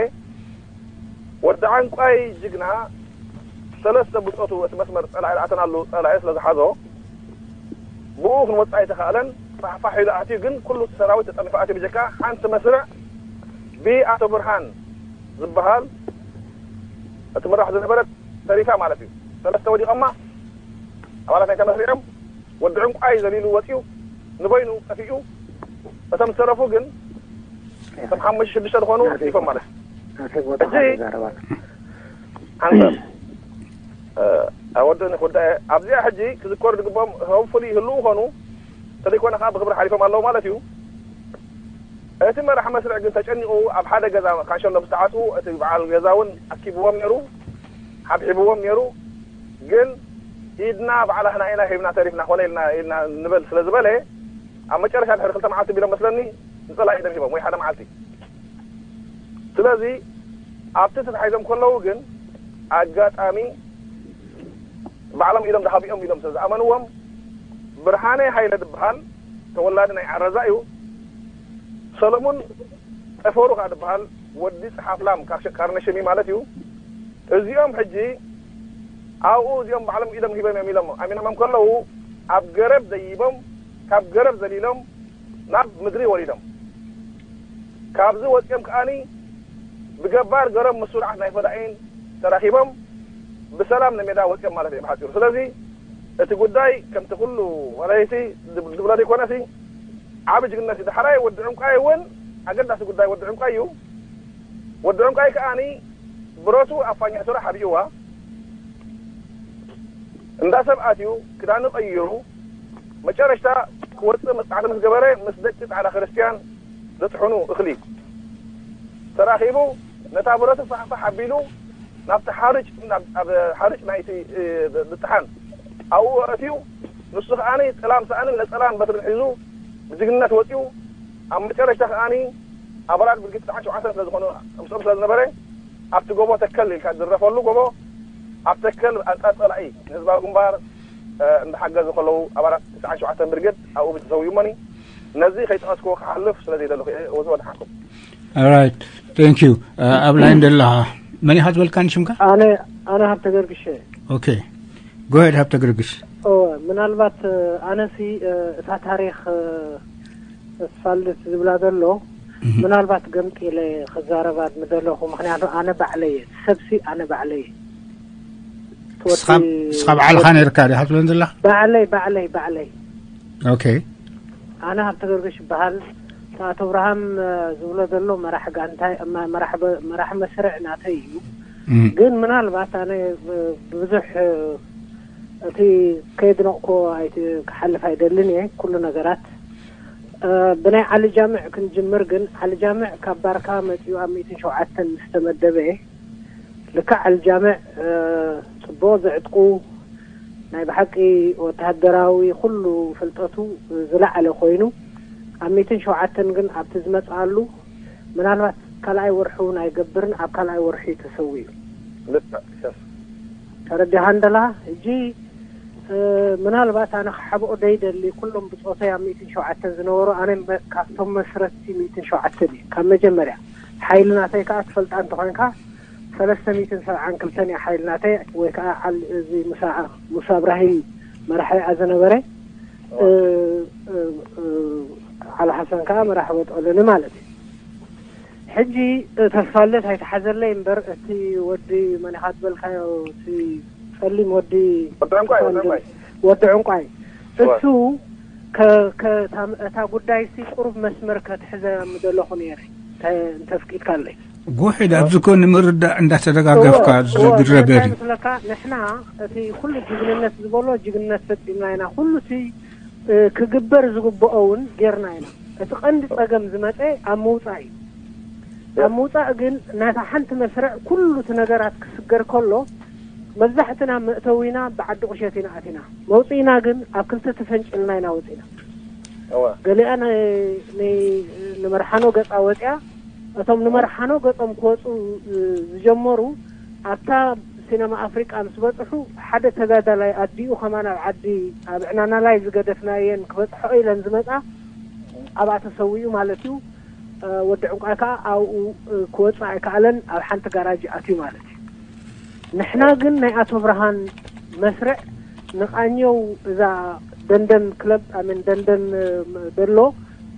ወዲ ዕንቋይ ጅግና ሰለስተ ብጾቱ እቲ መስመር ጸላኢ ኣተናሉ፣ ጸላኢ ስለ ዝሓዞ፣ ብኡ ክንወጽእ ኣይተኻእለን። ፋሕፋሕ ኢሉ ኣትዩ፣ ግን ኩሉ እቲ ሰራዊት ተጠርኒፉ ኣትዩ፣ ብጀካ ሓንቲ መስርዕ ብኣቶ ብርሃን ዝበሃል እቲ ምራሕ ዝነበረት ተሪፋ ማለት እዩ። ሰለስተ ወዲቐማ፣ ኣባላት ናይታ መስርዖም፣ ወዲ ዕንቋይ ዘሊሉ ወፂኡ፣ ንበይኑ ጠፊኡ። እቶም ዝተረፉ ግን፣ እቶም ሓሙሽተ ሽዱሽተ ዝኾኑ ናተይ፣ ጠፊፎም ማለት እዩ። ናተይ ቦታ ሕጂ፣ ይዛረብ ኣሎ። ሓንሳብ፣ እ፣ ኣወደኒ ክወዳእ፣ ኣብዚኣ ሕጂ ክዝከሩ ዝግብኦም፣ ሆፕፉሊ ይህልዉ ይኾኑ፣ እንተዘይኮነ ከዓ ብክብሪ ሓሊፎም ኣለዉ ማለት እዩ። እቲ መራሕ መስርዕ ግን ተጨኒቑ ኣብ ሓደ ገዛ ካንሸሎ ምስ ተዓፅዉ፣ እቲ በዓል ገዛ እውን ኣኪብዎም ነይሩ፣ ሓብሒብዎም ነይሩ። ግን ኢድና ባዕላህና ኢና ሂብና ተሪፍና፣ ኮነ ኢልና ኢልና ንበል ስለ ዝበለ፣ ኣብ መጨረሻ ድሕሪ ክልተ መዓልቲ ቢሎም መስለኒ ንፀላኢ ኢዶም ሂቦም፣ ወይ ሓደ መዓልቲ። ስለዚ ኣብቲ ተታሒዞም ከለዉ ግን ኣጋጣሚ ባዕሎም ኢዶም ደሃቢኦም ኢሎም ስለ ዝኣመንዎም፣ ብርሃነ ሃይለ ዝበሃል ተወላዲ ናይ ዓረዛ እዩ። ሰለሙን ጠፈሩ ከዓ ዝበሃል ወዲ ጸሓፍላም ካርሸ-፣ ካርነሸሚ ማለት እዩ። እዚኦም ሕጂ ኣብኡ እዚኦም ባዕሎም ኢዶም ሂቦም እዮም ኢሎም ኣሚኖሞም ከለዉ፣ ኣብ ገረብ ደይቦም፣ ካብ ገረብ ዘሊሎም ናብ ምድሪ ወሪዶም። ካብዚ ወፂኦም ከዓኒ ብገባር ገረብ ምስ ስርዓት ናይ ፈዳኢን ተራኺቦም ብሰላም ንሜዳ ወፂኦም ማለት እዩ ብሓፂሩ። ስለዚ እቲ ጉዳይ ከምቲ ኩሉ ወረይቲ ዝብ-፣ ዝብሎ ዘይኮነሲ ዓቢ ጅግነት እዩ። ዳሕራይ ወዲ ዕንቋይ እውን ኣገዳሲ ጉዳይ ወዲ ዕንቋይ እዩ። ወዲ ዕንቋይ ከዓኒ ብረቱ ኣብ ፋኛ ሱራ ሓቢእዋ እንዳ ሰብ ኣትዩ ክዳኑ ቀይሩ መጨረሽታ ክወፅእ መፅናዕቲ ምስ ገበረ ምስ ደቂ ፃዕዳ ክርስትያን ዘጥሕኑ እኽሊ ተራኺቡ ነታ ብረቱ ፋሕፋሕ ኣቢሉ ናብቲ ሓርጭ፣ ናብ፣ ኣብ ሓርጭ ናይቲ፣ እ፣ ዝጥሓን ኣብኡ ኣእትዩ ንሱ ከዓኒ ጥላም ሰኣንን ነፀላን በትርን ሒዙ ብጅግንነት ወፂኡ ኣብ መጨረሽታ ከዓኒ ኣባላት ብርጌድ ትስዓን ሸውዓተን ስለ ዝኾኑ ምስኦም ስለ ዝነበረ ኣብቲ ጎቦ ተከል ኢልካ ዝድረፈሉ ጎቦ ኣብ ተከል ኣንጻር ጸላኢ ንህዝባዊ ግንባር፣ እ፣ እንዳሓገዙ ከለዉ ኣባላት ትስዓን ሸውዓተን ብርጌድ ኣብኡ ተሰዊኦሞኒ። ነዚ ከይጠቐስክዎ ክሓልፍ ስለ ዘይደለኹ እየ። ወዚ ወድሓንኩም። Alright, thank you. ኣብ ላይን ዘለኻ መን ኢኻ ዝበልካኒ ሽምካ? ኣነ ኣነ ሃብተ ገርግሽ እየ። Okay, go ahead ሃብተ ገርግሽ። እወ፣ ምናልባት፣ እ፣ ኣነሲ፣ እ፣ እታ ታሪኽ፣ እ፣ ተስፋልደት ዝብላ ዘሎ እህ። ምናልባት ገምጢለ ክዛረባ ምደለኹ፣ ምኽንያቱ ኣነ ባዕለየ፣ እቲ ሰብሲ ኣነ ባዕለየ። እቲ ወዲ ንስኻ ንስኻ ባዕልኻ ነርካ ዲኻ ትብለን ዘለኻ? ባዕለይ፣ ባዕለይ፣ ባዕለይ። ኦኬ። ኣነ ሃብተ ገርግሽ ይበሃል። እቲ ኣቶ ኣብርሃም፣ እ፣ ዝብሎ ዘሎ መራሕ ጋንታይ፣ መ-፣ መራሕ በ-፣ መራሕ መስርዕ ናተይ እዩ። እም። ግን ምናልባት ኣነ፣ እ፣ ብዙሕ፣ እ፣ እቲ ከየድነቕኮ ኣይቲ-፣ ክሓልፍ ኣይደልን እየ። ኩሉ ነገራት፣ እ፣ ብናይ ዓሊ ጃምዕ ክንጅምር ግን፣ ዓሊ ጃምዕ ካብ ባርካ መጺኡ ኣብ ሚእትን ሸውዓተን ምስ ተመደበ፣ ልክዕ ዓሊ ጃምዕ፣ እ፣ ጽቡቕ ዘዕጥቁ፣ ናይ ብሓቂ ወተሃደራዊ ኩሉ ፍልጠቱ ዝለዓለ ኮይኑ፣ ኣብ ሚእትን ሸውዓተን ግን ኣብቲ ዝመጽኣሉ፣ ምናልባት ካልኣይ ወርሒ እውን ኣይገብርን፣ ኣብ ካልኣይ ወርሒ ተሰዊኡ። ልክዕ፣ ሸፍ። ተረዲኻ እንደላ? ሕጂ፣ እ፣ ምናልባት ኣነ ክሓብኦ ደይደሊ፣ ኩሎም ብጾተይ ኣብ ሚእትን ሸውዓተን ዝነበሩ፣ ኣነ መ-፣ ካብቶም መስረትቲ ሚእትን ሸውዓተን እየ። ካብ መጀመርያ፣ ሓይሊ ናተይ ከኣ ትፈልጣ እንተኾይንካ፣ ሰለስተ ሚእትን ሰብዓን ክልተን እያ ሓይሊ ናተይ፣ ወይ ከኣ ዓል-፣ እዚ ሙሳ፣ ሙሳ እብራሂም መራሒኣ ዝነበረ፣ እ፣ እ፣ እ፣ ዓሊ ሓሰን ከኣ መራሒ ወጠለኒ ማለት እዩ። ሕጂ፣ እ፣ ተስፋልደት ኣይተሓዘለይ እምበር፣ እቲ ወዲ መን ኢኻ ዝበልካዮ፣ እቲ ጸሊም ወዲ ወዲ ዕንቋይ፣ ወዲ ተስፋልደት፣ ዕንቋይ። ወዲ ዕንቋይ። እወ። እሱ ከ-፣ ከ-፣ እታ፣ እታ ጉዳይሲ ቁሩብ መስመር ከትሕዘ ምደለኹ ነይረ፣ እንተ-፣ እንተፍቂድካለይ። ጉሒድ ኣብዚ ኮ ንምርዳእ እንዳተደጋገፍካ እወ፣ እወ፣ ዝድረበ እንታይ እዩ። መስለካ፣ ንሕና እቲ ኩሉ ጅግንነት ዝበሎ ጅግንነት ፈጺምና ኢና። ኩሉ እቲ፣ እ፣ ክግበር ዝግብኦ እውን ጌርና ኢና። እቲ ቀንዲ ጸገም ዝመጸ ኣብ ምውጻእ እዩ። ኣብ ምውጻእ ግን ነታ ሓንቲ መስርዕ ኩሉ እቲ ነገራት ክስገር ከሎ፣ መብዛሕትና መእተዊና ብዓዲ ቁሸት ኢና ኣቲና። መውጽኢና ግን ኣብ ክልተ ተፈንጭልና ኢና ወጺና። እወ። ገሊኣ ን-፣ ን-፣ ንመርሓኖ ገጻ ወጺኣ፣ እቶም ንመርሓኖ ገጾም ክወጹ፣ እ፣ ዝጀመሩ፣ ኣብታ ሲነማ ኣፍሪቃ ምስ በጽሑ፣ ሓደ ተጋዳላይ ኣዲኡ ከማን ኣብ ዓዲ፣ ኣብ ዕናናላይ ዝገደፍናየን ክበጽሕኦ ኢለን ዝመጻ፣ ኣብኣ ተሰዊኡ ማለት እዩ። እ፣ ወዲ ዕንቋይ ከኣ ኣብኡ፣ እ፣ ክወጽእ ኣይከኣለን፣ ኣብ ሓንቲ ጋራጅ ኣትዩ ማለት እዩ። ንሕና ግን ናይ ኣቶ ብርሃን መስርዕ ንቃኘው እዛ ደንደን ክለብ፣ ኣሜን፣ ደንደን፣ እ፣ ደሎ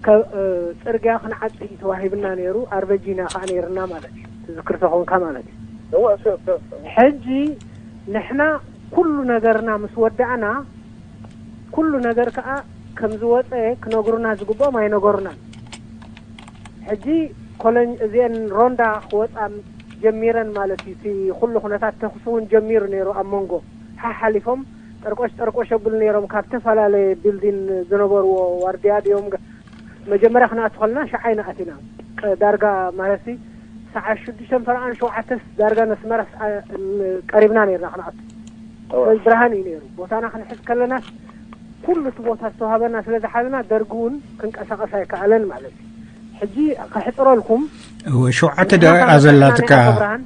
ከ-፣ እ፣ ጽርግያ ክንዓጽ እዩ ተዋሂብና ነይሩ፣ ኣርበጂና ከኣ ነይርና ማለት እዩ፣ ትዝክር ተኾንካ ማለት እዩ። እወ፣ ሹር፣ ሹር። ሕጂ ንሕና ኩሉ ነገርና ምስ ወዳእና፣ ኩሉ ነገር ከኣ ከም ዝወጸ ክነግሩና ዝግብኦም ኣይነገሩናን። ሕጂ ኮሎኝ እዚአን ሮንዳ ክወጻ ጀሚረን ማለት እዩ። እቲ ኩሉ ኩነታት ተኹሲ እውን ጀሚሩ ነይሩ። ኣብ መንጎ ሓሓሊፎም ጠርቆሽ ጠርቆሽ የብሉ ነይሮም። ካብ ዝተፈላለየ ቢልዲን ዝነበርዎ ዋርድያ ድዮም ገ-፣ መጀመርያ ክንኣቱ ከለና ሸዓ ኢና ኣቲና። ቀ-፣ ዳርጋ ማለት ሲ ሰዓት ሽዱሽተ ፈረቓን ሸውዓተስ ዳርጋ ነስመራ ሰዓ-፣ ን-፣ ቀሪብና ነርና ክንኣቱ። እወ። ስለዚ ብርሃን እዩ ነይሩ። ቦታና ክንሕዝ ከለናስ ኩሉ እቲ ቦታ ዝተዋሃበና ስለ ዝሓዝና ደርጊ እውን ክንቀሳቐስ ኣይከኣለን ማለት እዩ። ሕጂ ከሕፅረልኩም እወ፣ ሸውዓተ ንሕና ደቂቓ ካብ ዘላትካ ናይ ኣቶ ብርሃን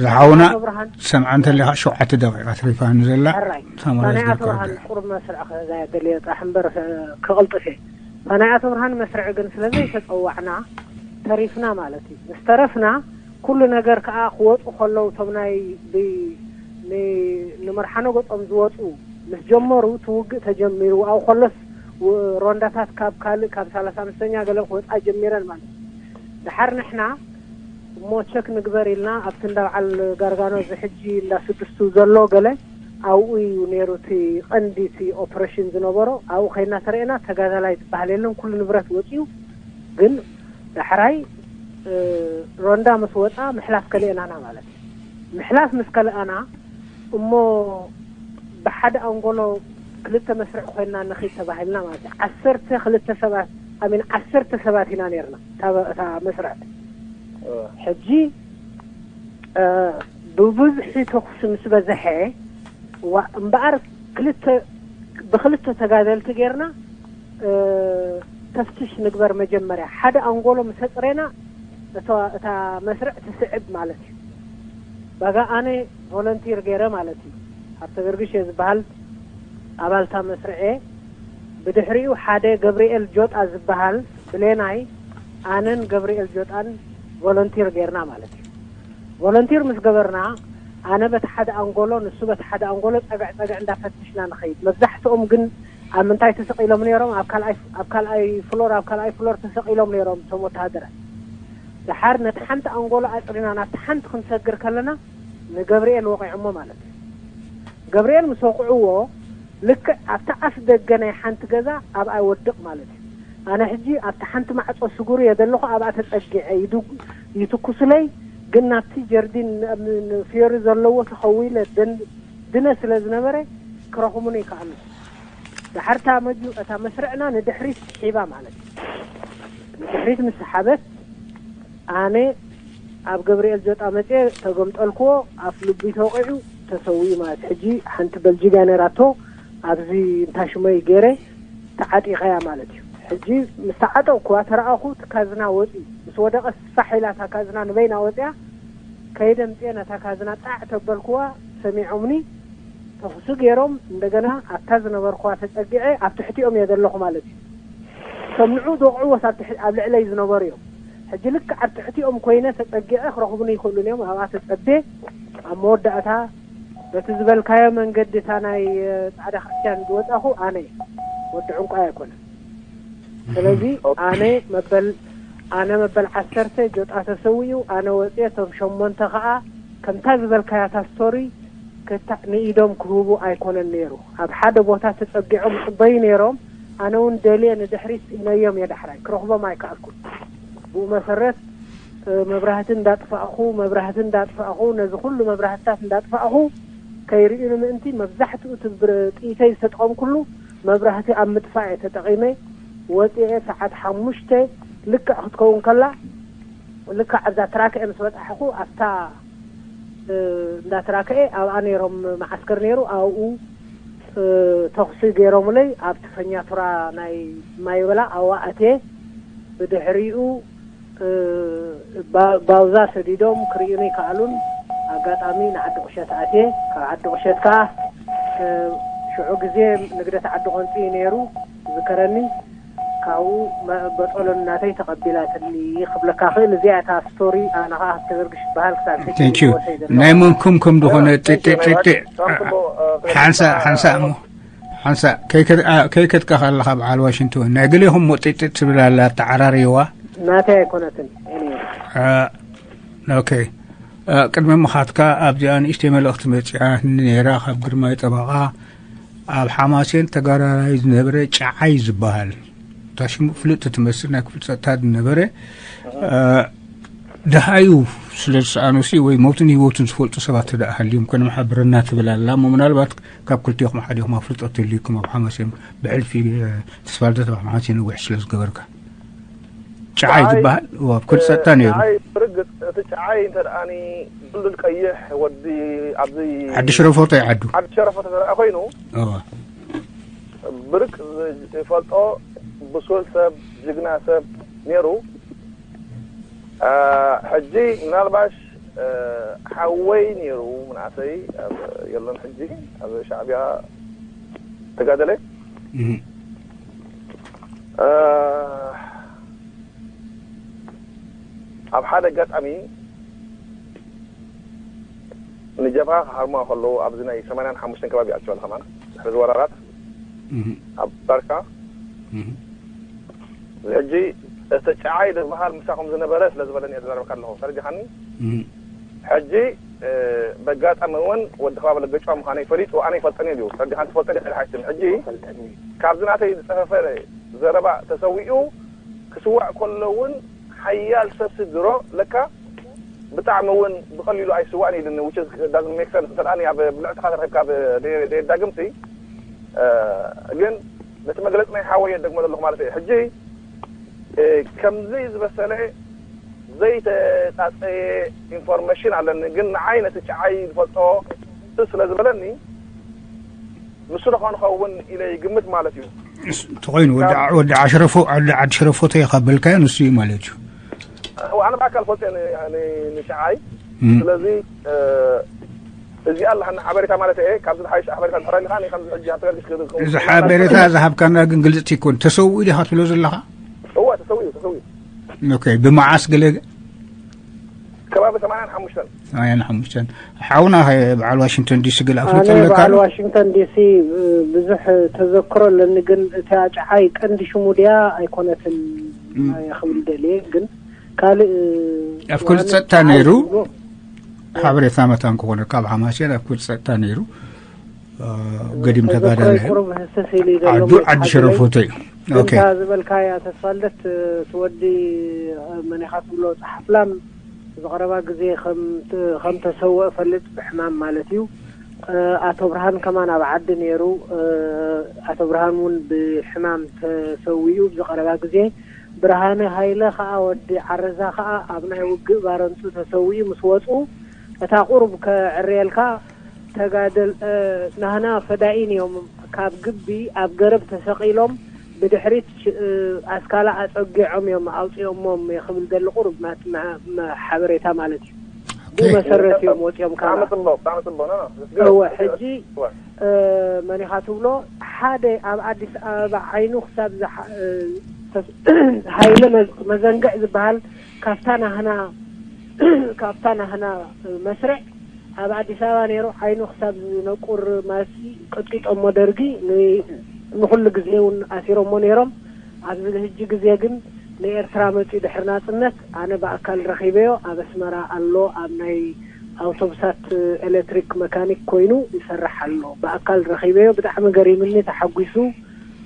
ዝሓውና ኣቶ ብርሃን ሰምዓ እንተሊኻ ሸውዓተ ደቂቓ ትሪፋኒ ዘላ። ሕራይ። እታ ማለት ናይ ኣቶ ዝርከበ። ብርሃን ቁሩብ መስርዕ ከ-፣ ዘየደልየ ጥራሕ እምበር ከ-፣ ክቕልጥፍ እየ። እታ ናይ ኣቶ ብርሃን መስርዕ ግን ስለ ዘይተጸዋዕና ተሪፍና ማለት እዩ። ምስ ተረፍና ኩሉ ነገር ከኣ ክወጹ ከለዉ እቶም ናይ ብ-፣ ን-፣ ንምርሓኖ ገጾም ዝወጹ ምስ ጀመሩ እቲ ውግእ ተጀሚሩ። ኣብኡ ከሎስ ው-፣ ሮንዳታት ካብ ካልእ ካብ ሰላሳ ኣምስተኛ ገለ ክወጻ ጀሚረን ማለት እዩ። ደሓር ንሕና እሞ ቸክ ንግበር ኢልና ኣብቲ እንዳ በዓል ጋርጋኖ እዚ ሕጂ እንዳ ስድስቱ ዘሎ ገለ ኣብኡ እዩ ነይሩ እቲ ቀንዲ እቲ ኦፕሬሽን ዝነበሮ። ኣብኡ ከይድና ተረኤና ተጋዳላይ ዝበሃል የለን፣ ኩሉ ንብረት ወፂኡ። ግን ዳሕራይ፣ እ፣ ሮንዳ ምስ ወፃ ምሕላፍ ከልኤናና ማለት እዩ። ምሕላፍ ምስ ከልኣና እሞ ብሓደ ኣንጎሎ ክልተ መስርዕ ኮይንና ንኺድ ተባሂልና ማለት እዩ። ዓሰርተ ክልተ ሰባት፣ ኣሚን፣ ዓሰርተ ሰባት ኢና ነርና እታ፣ እታ መስርዕ። እወ። ሕጂ፣ እ፣ ብብዝሒ ተኩሲ ምስ በዝሐ፣ ዋ-፣ እምበኣር ክልተ፣ ብክልተ ተጋደልቲ ጌርና፣ እ፣ ተፍትሽ ንግበር መጀመርያ። ሓደ ኣንጎሎ ምስ ኣጽሬና፣ እታ፣ እታ መስርዕ ትስዕብ ማለት እዩ። ባጋ ኣነ ቮለንቲር ገይረ ማለት እዩ። ሃብተ ገርግሽ እየ ዝበሃል ኣባልታ መስርዕ እየ። ብድሕሪኡ ሓደ ገብርኤል ጆጣ ዝበሃል ብሌናይ፣ ኣነን ገብርኤል ጆጣን ቮለንቲር ገይርና ማለት እዩ። ቮለንቲር ምስ ገበርና፣ ኣነ በቲ ሓደ ኣንጎሎ፣ ንሱ በቲ ሓደ ኣንጎሎ ጸግዕ ጸግዕ እንዳፈትሽና ንኸይድ። መብዛሕትኦም ግን ኣብ ምንታይ ተሰቒሎም ነይሮም? ኣብ ካልኣይ፣ ኣብ ካልኣይ ፍሎር፣ ኣብ ካልኣይ ፍሎር ተሰቒሎም ነይሮም እቶም ወተሃደራት። ደሓር ነቲ ሓንቲ ኣንጎሎ ኣጽሪና ናብቲ ሓንቲ ክንሰግር ከለና ንገብርኤል ወቒዖሞ ማለት እዩ። ገብርኤል ምስ ወቕዕዎ ልክዕ ኣብቲ ኣፍ ደገ ናይ ሓንቲ ገዛ ኣብኣ ይወድቕ ማለት እዩ። ኣነ ሕጂ ኣብቲ ሓንቲ ማዕጾ ስጉር እየ ዘለኹ፣ ኣብኣ ተጸጊዐ ይድጉ-፣ ይትኩሱለይ፣ ግን ናብቲ ጀርዲን ን-፣ ን-፣ ን-፣ ፍዮሪ ዘለዎ ተኸዊለ ደን-፣ ድነ ስለ ዝነበረ ክረኽቡኒ ይከኣሉ። ዳሕርታ መጁ-፣ እታ መስርዕና ንድሕሪት ስሒባ ማለት እዩ። ንድሕሪት ምስ ሰሓበት ኣነ ኣብ ገብርኤል ጆጣ መጽየ ተገምጠልክዎ፣ ኣፍ ልቢ ተወቒዑ ተሰዊኡ ማለት። ሕጂ ሓንቲ በልጂጋ ነይራቶ፣ ኣብዚ እንታሽመይ ገይረ ተዓጢቐያ ማለት እዩ። ሕጂ ምስ ተዓጠቕኩዋ ተረኣኹ፣ እቲ ካዝና ወጺኡ። ምስ ወደቐ ፋሕ ኢላ እታ ካዝና ንበይና ወጺኣ፣ ከይደ ምጽየ ነታ ካዝና ጣዕ ተበልክዋ፣ ሰሚዖምኒ፣ ተኹሲ ገይሮም፣ እንደገና ኣብታ ዝነበርክዋ ተጸጊዐ ኣብ ትሕቲኦም እየ ዘለኹ ማለት እዩ። ከም ንዑ ዝወቕዕዎስ ኣብ ትሕ-፣ ኣብ ልዕለይ ዝነበሩ እዮም። ሕጂ ልክዕ ኣብ ትሕቲኦም ኮይነ ተጸጊዐ ክረኽቡኒ ይኽእሉን እዮም። ኣብኣ ተጸቤ ኣብ መወዳእታ በቲ ዝበልካዮ መንገዲ እታ ናይ፣ እ፣ ጻዕዳ ክርስትያን ዝወጻኹ ኣነ እየ። ወዲ ዕንቋይ ኣይኮነን። ስለዚ ኣነ መበል፣ ኣነ መበል ዓሰርተ ጆጣ ተሰዊኡ፣ ኣነ ወጽየ፣ እቶም ሸሞንተ ከኣ ከምታ ዝበልካያ እታ ስቶሪ ክታ-፣ ንኢዶም ክህቡ ኣይኮነን ነይሩ። ኣብ ሓደ ቦታ ተጸጊዖም ጽበዩ ነይሮም። ኣነ እውን ደልየ ንድሕሪት ስኢነዮም እየ ዳሕራይ። ክረኽቦም ኣይከኣልኩን። ብኡ መሰረት፣ እ፣ መብራህቲ እንዳጥፋእኹ፣ መብራህቲ እንዳጥፋእኹ፣ ነዚ ኩሉ መብራህትታት እንዳጥፋእኹ ከይርእዩኒ ምእንቲ መብዛሕትኡ እቲ ብር-፣ ጥይተይ ዝተጠቐምኩሉ መብራህቲ ኣብ ምጥፋእ እየ ተጠቒመ። ወፂኤ ሰዓት ሓሙሽተ ልክዕ ክትከውን ከላ፣ ልክዕ ኣብዛ ትራክኤ ምስ በፃሕኹ፣ ኣብታ፣ እ፣ እንዳ ትራክኤ ኣብኣ ነይሮም፣ መዓስከር ነይሩ፣ ኣብኡ፣ እ፣ ተኹሲ ገይሮምለይ። ኣብቲ ፈኛቱራ ናይ ማይበላ ኣብኣ ኣትየ። ብድሕሪኡ፣ እ፣ ባ-፣ ባውዛ ሰዲዶም ክርእዩኒ ይከኣሉን። ኣጋጣሚ ንዓዲ ቁሸት ኣትየ። ካብ ዓዲ ቁሸት ከኣ፣ እ፣ ሽዑ ግዜ ንግደት ዓዲ ቆንጺ እዩ ነይሩ፣ ዝከረኒ። ካብኡ መ-፣ በጦሎን እናተይ ተቐቢላትኒ ክብለካ ክእል። እዚኣ እታ ስቶሪ፣ ኣነ ኸዓ ሃብተገርግሽ ይበሃል። ክሳብ ሕጂ Thank you። ህይወተይ ዘሎ ናይ መንኩም ከም ዝኾነ እ፣ ጢጢ፣ thank you very ጢጢ፣ much። ሶምኩሞ፣ እ፣ ሓንሳ፣ ሓንሳ እሞ፣ ሓንሳ፣ ከይከድ-፣ ኣ፣ ከይከድካ ከለኻ በዓል ዋሽንግቶን፣ ናይ ገሌኹም ሞ ጢጢ ትብል ኣላ፣ ኣተዓራርይዋ። ናተይ ኣይኮነትን። Anyway። እ፣ ኦኬ። እ፣ ቅድሚ ምኻድካ ኣብዚኣ ንእሽተይ መልእኽቲ መጺኣትኒ ነይራ ካብ ግርማይ ጠበቓ። ኣብ ሓማሴን ተጋዳላይ ዝነበረ ጨዓይ ዝበሃል፣ እታ ሽሙ ፍልጥቲ ትመስል፣ ናይ ክፍሊ ጸጥታ ዝነበረ፣ እ፣ ደሃዩ ስለ ዝሰኣኑሲ ወይ ሞትን ህይወቱን ዝፈልጡ ሰባት እንተ ደኣ ሃልዮም፣ ከነምሓብረና ትብል ኣላ እሞ፣ ምናልባት ካብ ክልቲኹም ሓዲኹም ኣፍልጦ ተልዩኩም ኣብ ሓማሴን ብሕልፊ፣ እ፣ ተስፋልደት ኣብ ሓማሴን ነዊሕ ስለ ዝገበርካ። ጨዓይ ዝበሃል፣ እዎ፣ ኣብ ኩሉ ጸጥታ ነይሩ። ጨዓይ ብርግጽ፣ እቲ ጨዓይ እንተ ደኣኒ ድልድል ቀይሕ ወዲ ኣብዚ ዓዲ ሽረፎቶ ይዓዱ። ዓዲ ሸረፎቶ እንተ ደኣ ኮይኑ፣ እዎ። ብርቅ ዝፈልጦ ብሱል ሰብ፣ ጅግና ሰብ ነይሩ። አ፣ ሕጂ ምናልባሽ፣ እ፣ ሓወይ ነይሩ ምንኣሰይ፣ ኣብ፣ የለን ሕጂ፣ ኣብ ሻዕቢያ ተጋደለ። እህ። እ፣ ኣብ ሓደ ኣጋጣሚ ንጀብሃ ክሃርሙዋ ከለዉ፣ ኣብዚ ናይ ሰማንያን ሓሙሽተን ከባቢ ኣክቹዋሊ ከማን፣ ድሕሪ ዝወራራት እህ። ኣብ ባርካ። እህ። እዚ ሕጂ እቲ ጨዓይ ዝበሃል ምሳኹም ዝነበረ ስለ ዝበለኒ እየ ዝዛረበካ ኣለኹ። ተረዲኻኒ? እህ። ሕጂ፣ እ፣ በጋጣሚ እውን ወዲ ከባቢ ለገጫ ምዃነይ ፈሊጡ፣ ኣነ ይፈልጠኒ እዩ። ተረዲኻኒ? ትፈልጠኒ ኢኻ ሓይስን። ሕጂ ካብዚ ናተይ ዝጸፈፈ ዘረባ ተሰዊኡ ክስዋእ ከሎ እውን ሓያል ሰብ ስድሮ ለካ ብጣዕሚ እውን ብቐሊሉ ኣይስዋእን ኢሉኒ፣ which is doesn't make sense። እንተ ደኣ ኣብ ብልዕትኻ ተረኺብካ ብ-፣ ደ-፣ ደየዳግምሲ፣ እ፣ ግን ነቲ መግለጺ ናይ ሓወይ የደግሞ ዘለኹ ማለት እየ። ሕጂ፣ እ፣ ከምዚ ዝበሰለ ዘይተጻጸየ ኢንፎርሜሽን ኣለኒ፣ ግን ንዓይ ነቲ ጨዓይ ዝፈልጦ ስለ ዝበለኒ፣ ንሱ ዶ ኾን ኸውን ኢለ ይግምት ማለት እዩ። እስ-፣ እንተኾይኑ ወዲ ዓ-፣ ወዲ ዓሽረፎ-፣ ወዲ ዓዲ ሽረፎቶ ኢኻ በልካዮ፣ ንሱ እዩ ማለት እዩ። እው፣ ኣነ ብኣካል ፈልጠ ን-፣ ን-፣ ንሽዓይ። እም። ስለዚ፣ እ፣ እዚኣ ኣለሃና ሓበሬታ ማለት እየ። ካብዚ ዝሓይሽ ሓበሬታ እንድሕር ኣሊኻ፣ እኔ ከምዚ ሕጂ ኣብ ተጋግሽ ክብል ክኸውን እዚ ሓበሬታ ዝሃብካና ግን ግልጽቲ ይኮን። ተሰዊኡ ዲኻ ትብሎ ዘለኻ? እወ፣ ተሰዊኡ፣ ተሰዊኡ። ኦኬ፣ ብመዓስ ገለ ከባቢ ሰማንያን ሓሙሽተን። ሰማንያን ሓሙሽተን። ሓውና ኸ በዓል ዋሽንግተን ዲሲ ገለ ኣፍልጦ ኣነ ኣለካ በዓል ዶ? ዋሽንግተን ዲሲ፣ እ፣ ብዙሕ ተዘክሮ ኣለኒ፣ ግን እታ ጨሓይ ቀንዲ ሽሙ ድያ ኣይኮነትን እም። እየ ክብል ደልየ፣ ግን ካልእ፣ እ፣ ኣብ ኩሉ ዋና ጸጥታ ጨሓይ ነይሩ? ዝብሎ፣ ሓበሬታ መታን ክኾነካ ኣብ ሓማሴን ኣብ ኩሉ ጸጥታ ነይሩ። እ፣ ገዲም ተጋዳላይ። ተዘክሮይ ቁሩብ ህስስ ኢሉ እዩ ዘሎ፣ ዓዱ ማለት ዓዲ ሓቂ ሸረፎቶ እዩ። ኦኬ። እንታ ዝበልካያ ተስፋልደት፣ እ፣ እቲ ወዲ፣ እ፣ መን ኢኻ ትብሎ፣ ጸሓፍላም፣ ዝቐረባ ግዜ ከም ት-፣ ከም ተሰወአ እፈልጥ፣ ብሕማም ማለት እዩ። እ፣ ኣቶ ብርሃን ከማን ኣብ ዓዲ ነይሩ። እ፣ ኣቶ ብርሃን እውን ብሕማም ተሰዊኡ ብዝቐረባ ግዜ። ብርሃነ ሃይለ ከኣ፣ ወዲ ዓረዛ ከኣ ኣብ ናይ ውግእ ባረንቱ ተሰዊኡ ምስ ወጹ፣ እታ ቁሩብ ከዕርየልካ፣ ተጋደል-፣ እ፣ ናህና ፈዳኢን እዮም። ካብ ግቢ ኣብ ገረብ ተሰቒሎም ብድሕሪት ሽ-፣ እ፣ ኣስካላ ኣጸጊዖም እዮም ኣውጺኦሞም እየ ክብል ደሊ ቁሩብ ናት መ-፣ መ-፣ ሓበሬታ ማለት እዩ። ኦኬ። ብኡ መሰረት እዮም ወጺኦም ብጣዕሚ ካባኣ። ጽቡቕ፣ ብጣዕሚ ጽቡቕ። ኖ፣ ኖ፣ it's good። እወ፣ ሕጂ፣ እወ። እ፣ መን ኢኻ ትብሎ? ሓደ ኣብ ኣዲስ ኣበባ ዓይኑ ክሳብ ዝሓ-፣ እ፣ ተስ-፣ ሃይለ መዝ-፣ መዘንግዕ ዝበሃል ካብታ ናህና፣ ካብታ ናህና መስርዕ ኣብ ኣዲስ ኣበባ ነይሩ ዓይኑ ክሳብ ዝነቁር ማሲ ቀጥቂጦሞ ደርጊ ን-፣ ንኹሉ ግዜ እውን ኣሲሮሞ ነይሮም። ኣብዚ ሕጂ ግዜ ግን ንኤርትራ መጺኡ ድሕሪ ናጽነት ኣነ ብኣካል ረኺበዮ። ኣብ ኣስመራ ኣሎ፣ ኣብ ናይ ኣውቶቡሳት ኤሌክትሪክ መካኒክ ኮይኑ ይሰርሕ ኣሎ። ብኣካል ረኺበዮ፣ ብጣዕሚ ገሪምኒ፣ ተሓጒሱ።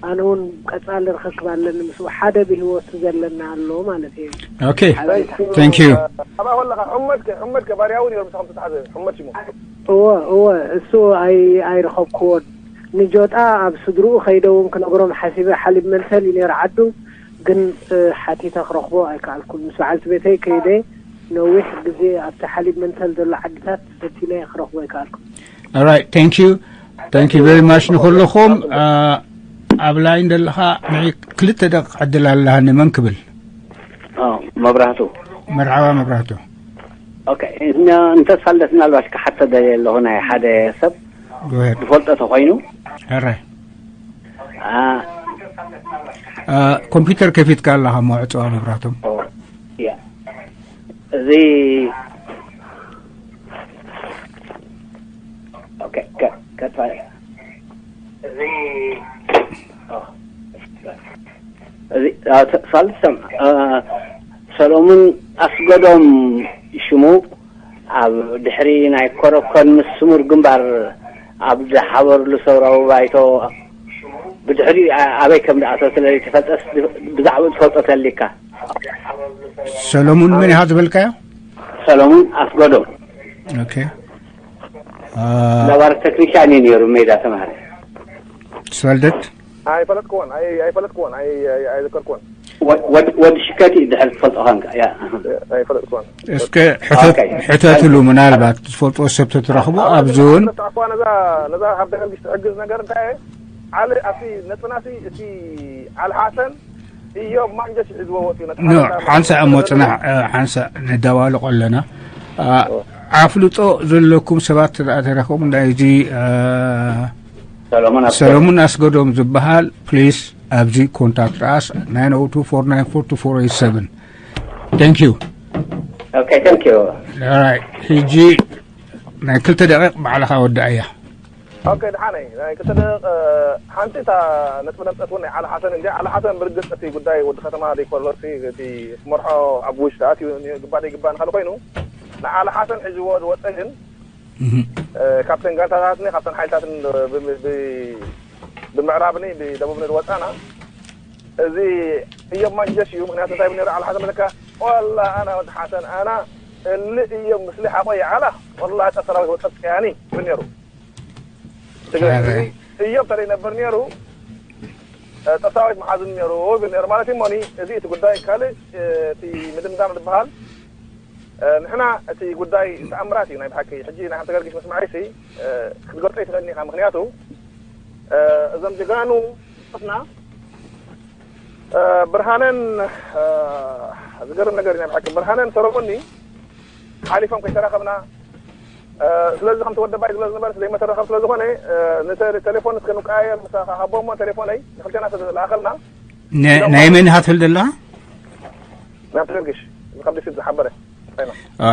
ኣነ እውን ቀጻሊ ርኽክብ ኣለኒ ምስኡ፣ ሓደ ብህይወቱ ዘለና ኣሎ ማለት እዩ። ኦኬ። ሓበሬታ። Thank you። ኣባ ከለኻ ሕመድከ፣ ሕመድከ ባርያዊ ነይሩ ምሳኹም ተታሕዘ፣ ሕመድ ሽሙ። እወ፣ እወ፣ እሱ ኣይ-፣ ኣይረኸብክዎን። ንጆጣ ኣብ ስድርኡ ከይደ እውን ክነግሮም ሓሲበ፣ ሓሊብ መንሰል እዩ ነይሩ ዓዱ፣ ግን፣ እ፣ ሓቲተ ክረኽቦ ኣይከኣልኩን። ምስ በዓልቲ ቤተይ ከይደ ነዊሕ ግዜ ኣብቲ ሓሊብ መንሰል ዘሎ ዓድታት ፈቲነ ክረኽቦ ኣይከኣልኩን። All right, thank you. Thank you very much ንኹልኹም። እ፣ ኣብ ላይን ዘለኻ ንዒ ክልተ ደቂቕ ዕድል ኣለሃኒ። መን ክብል? ኦ፣ መብራህቱ። መርሓባ መብራህቱ። ኦኬ፣ እና እንተ ሳልደት ምናልባት ክሓቶ ደልየ ኣለኹ ናይ ሓደ ሰብ Go ahead። ዝፈልጦ ተኾይኑ። ሕረ። አ፣ አ፣ ኮምፒውተር ከፊትካ ኣለኻ እሞ ዕጽዋ መብራህቶም። ኦ፣ ያ። እዚ፣ ኦኬ፣ ከ-፣ ከፋ-፣ እዚ፣ ኦ፣ እዚ፣ አ፣ ተ-፣ ሳልሰም፣ አ፣ ሰሎሙን ኣስገዶም ሽሙ ኣብ ድሕሪ ናይ ኮረኮን ምስ ስሙር ግንባር ኣብ ዝሓበርሉ ሰውራዊ ባይቶ ብድሕሪ ኣ-፣ ኣበይ ከም ዝኣተወ ስለ ዘይተፈልጠስ ብ-፣ ብዛዕባኡ ትፈልጦ ተሊካ? ሰሎሙን መን ኢኻ ዝበልካዮ? ሰሎሙን ኣስገዶም። ኦኬ። አ፣ ነባር ተክኒሻን እዩ ነይሩ፣ ሜዳ ተማሃሪ። ተስፋልደት? ኣይፈለጥክዎን፣ ኣይ-፣ ኣይፈለጥክዎን፣ ኣይ-፣ ኣይ-፣ ኣይዘከርክዎን። ወድ-፣ ወድ-፣ ወዲ ሽከቲ ድሕር ትፈልጦ ኾንካ፣ ያ፣ ኣህ። ኣይፈለጥክዎን። እስከ ሕተት-፣ ኦኬ። ሕተትሉ፣ ምናልባት ዝፈልጥዎ ሰብ ተትረኽቡ፣ ኣብዚ እውን። እኳ ነዛ፣ ነዛ ካብ ደገርጊስ ትሕግዝ ነገር እንታይ እየ? ዓሊ፣ ኣብቲ ነጥብናሲ፣ እቲ ዓሊ ሓሰን፣ እዮብ ማንጀስ ሒዝዎ ወፂኡ፣ ነቲ ኖ፣ ሓሰን ሓንሳእ እሞ ሓሰን ጽናሕ፣ እ፣ ሓንሳእ ነዳዋልቆ ኣለና። እ፣ ኦ። ኣፍልጦ ዘለኩም ሰባት ተዳኣ ተረኸቡ፣ እንዳይዚ፣ እ፣ ሰሎሞን ኣስገዶም። ሰሎሞን ኣስገዶም ዝበሃል፣ ፕሊስ፣ ኣብዚ ኮንታክት ኣስ፣ ናይን ኦ ቱ ፎር ናይን ፎር ቱ ፎር ኤይት ሰቨን። Thank you። ኦኬ፣ thank you። ኦራይት፣ ሕጂ ናይ ክልተ ደቂቕ ባዕልኻ ወዳእያ። ኦኬ፣ ደሓነይ፣ ናይ ክልተ ደቂቕ፣ እ፣ ሓንቲ እታ ነጥቢ ነምፀት እውን ናይ ዓሊ ሓሰን እንጂ፣ ዓሊ ሓሰን ብርግፅ እቲ ጉዳይ ወዲ ከተማ ዘይኮነሲ፣ እቲ ክመርሖ ኣብ ውሽጢ ኣትዩ ግባእ ዘይግባእ ንኻሊ ኮይኑ፣ ንዓሊ ሓሰን ሒዝዎ ዝወፀ ግን፣ እህ። እ፣ ካብተን ጋንታታትን ካብተን ሓይልታትን ብ-፣ ብ-፣ ብ-፣ ብምዕራብኒ ብደቡብኒ ዝወፃና፣ እዚ እዮም ማንጀስ እዩ። ምክንያቱ እንታይ ብነሩ ዓሊ ሓሰን በለካ፣ "ወላ ኣና ወዲ ሓሰን ኣና እሊ እዮም ምስሊ ሓቆ ይዓላ፣ ወላ ጠሰራዊት ወፀጥ ያኒ" ይብል ነሩ። ትግርኛ ኣረ። እዚ እዮም ተለይ ነበር ነሩ፣ እ፣ ጠሰራዊት መሓዝን ነሩ ይብል ነሩ ማለት እዩ። ሞኒ፣ እዚ እቲ ጉዳይ ካልእ፣ እ፣ እቲ ምድምዳም ዝበሃል፣ እ፣ ንሕና እቲ ጉዳይ ተኣምራት እዩ ናይ ብሓቂ። ሕጂ ናይ ሓንቲ ገርጊሽ መስማዒሲ፣ እ፣ ክትገልጾ ይትኽእልኒ ኢኻ። ምክንያቱ፣ እ፣ እዞም ጀጋኑ ና እ፣ ብርሃነን፣ እ፣ ዝገርም ነገር እዩ ናይ ብሓቂ። ብርሃነን ሰሎሞንኒ ሓሊፎም ከይተራኸብና፣ እ፣ ስለዚ ከምቲ ወደባይ ዝብሎ ዝነበረ ዘይመተራኸብ ስለ ዝኾነ፣ እ፣ ንተ-፣ ቴሌፎን እስከ ንቀያየር ምሳኻ ሃቦ እሞ ቴሌፎነይ ንክልቴና ስለ ዝለኣኸልና ነ-፣ ኢሎም ናይ ማለት መን ኢኻ ትብል ዘለኻ? ናብ ተገርግሽ፣ እዚ ካብ ደሴት ዝሓበረ።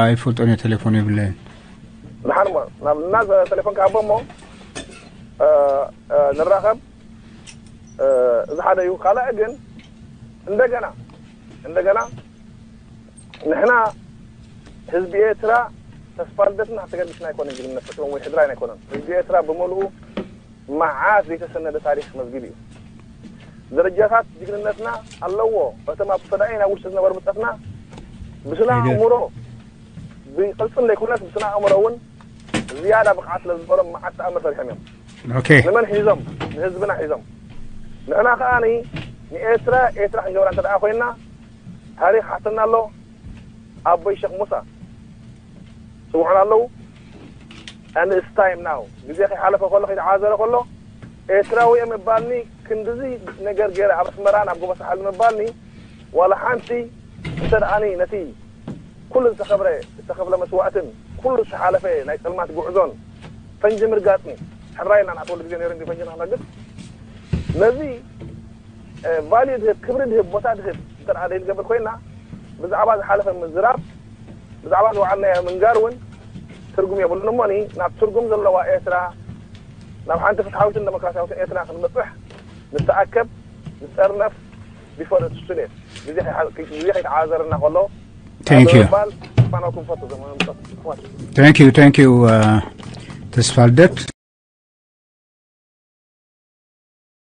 ኣይፈልጦን እየ፣ ቴሌፎን የብለይን። ንሓን እሞ፣ ናብ፣ እና ዘ-፣ ቴሌፎን ክሃቦ እሞ፣ እ፣ እ፣ ንራኸብ። እ፣ እዚ ሓደ እዩ። ካልእ ግን እንደገና፣ እንደገና ንሕና ህዝቢ ኤርትራ ተስፋ ልደትን ሃብተ ገርግሽን ኣይኮነን ጅግንነት ፈጢሮም ወይ ሕድራይን ኣይኮነን። ህዝቢ ኤርትራ ብምልኡ መዓት ዘይተሰነደ ታሪኽ መዝጊብ እዩ። ደረጃታት ጅግንነትና ኣለዎ። እቶም ኣብ ፈዳኢን ኣብ ውሽጢ ዝነበሩ ብጸትና ብስነ ኣይደ- ኣእምሮ ብቕልጽም ዘይኮነስ ብስነ ኣእምሮ እውን ዝያዳ ብቕዓት ስለ ዝነበሮም መዓት ተኣምር ሰሪሖም እዮም። ኦኬ። ንመን ሒዞም? ንህዝብና ሒዞም። ንሕና ከኣ ንኤርትራ ኤርትራ ክንገብራ እንተ ደኣ ኮይንና ታሪኽ ሓተና ኣሎ። ኣቦይ ሸኽ ሙሳ ጽውዑና ኣለዉ። And it's time now። ግዜ ከይሓለፈ ከሎ፣ ከይተዓዘረ ከሎ፣ ኤርትራዊ እየ ምባልኒ፣ ክንድዚ ነገር ገይረ ኣብ ኣስመራን ኣብ ጎቦ ሳሕል ምባልኒ፣ ዋላ ሓንቲ እንተ ደኣኒ ነቲ ኩሉ ዝተኸብረ፣ ዝተኸፍለ መስዋእትን ኩሉ ዝተሓለፈ ናይ ጸልማት ጉዕዞን ፈንጂ ምርጋጽኒ፣ ሕራይ ኢልና ንኣትወሉ ግዜ ነይሩ እንዲ ፈንጂ ንኽነግጽ፣ ነዚ እ፣ ቫልዩ ዝህብ፣ ክብሪ ዝህብ፣ ቦታ ዝህብ እንተ ደኣ ዘይንገብር ኮይና፣ ብዛዕባ ዝሓለፈ ምዝራብ፣ ብዛዕባ ዝወዓልናዮ ምንጋር እውን ትርጉም የብሉን። እሞኒ ናብ ትርጉም ዘለዋ ኤርትራ፣ ናብ ሓንቲ ፍትሓዊትን ደሞክራሲያዊትን ኤርትራ ክንበጽሕ ንተኣከብ፣ ንጸርነፍ፣ ቢፎር ኢትስ ቱ ሌት፣ ግዜ ከይሓ-፣ ግዜ ከይተዓዘረና ከሎ፣ Thank you። ብምባል ክፋኖኩም ፈቱ። ዘመኑ ምጸት። Thank you፣ thank you፣ እ፣ ተስፋ ልደት።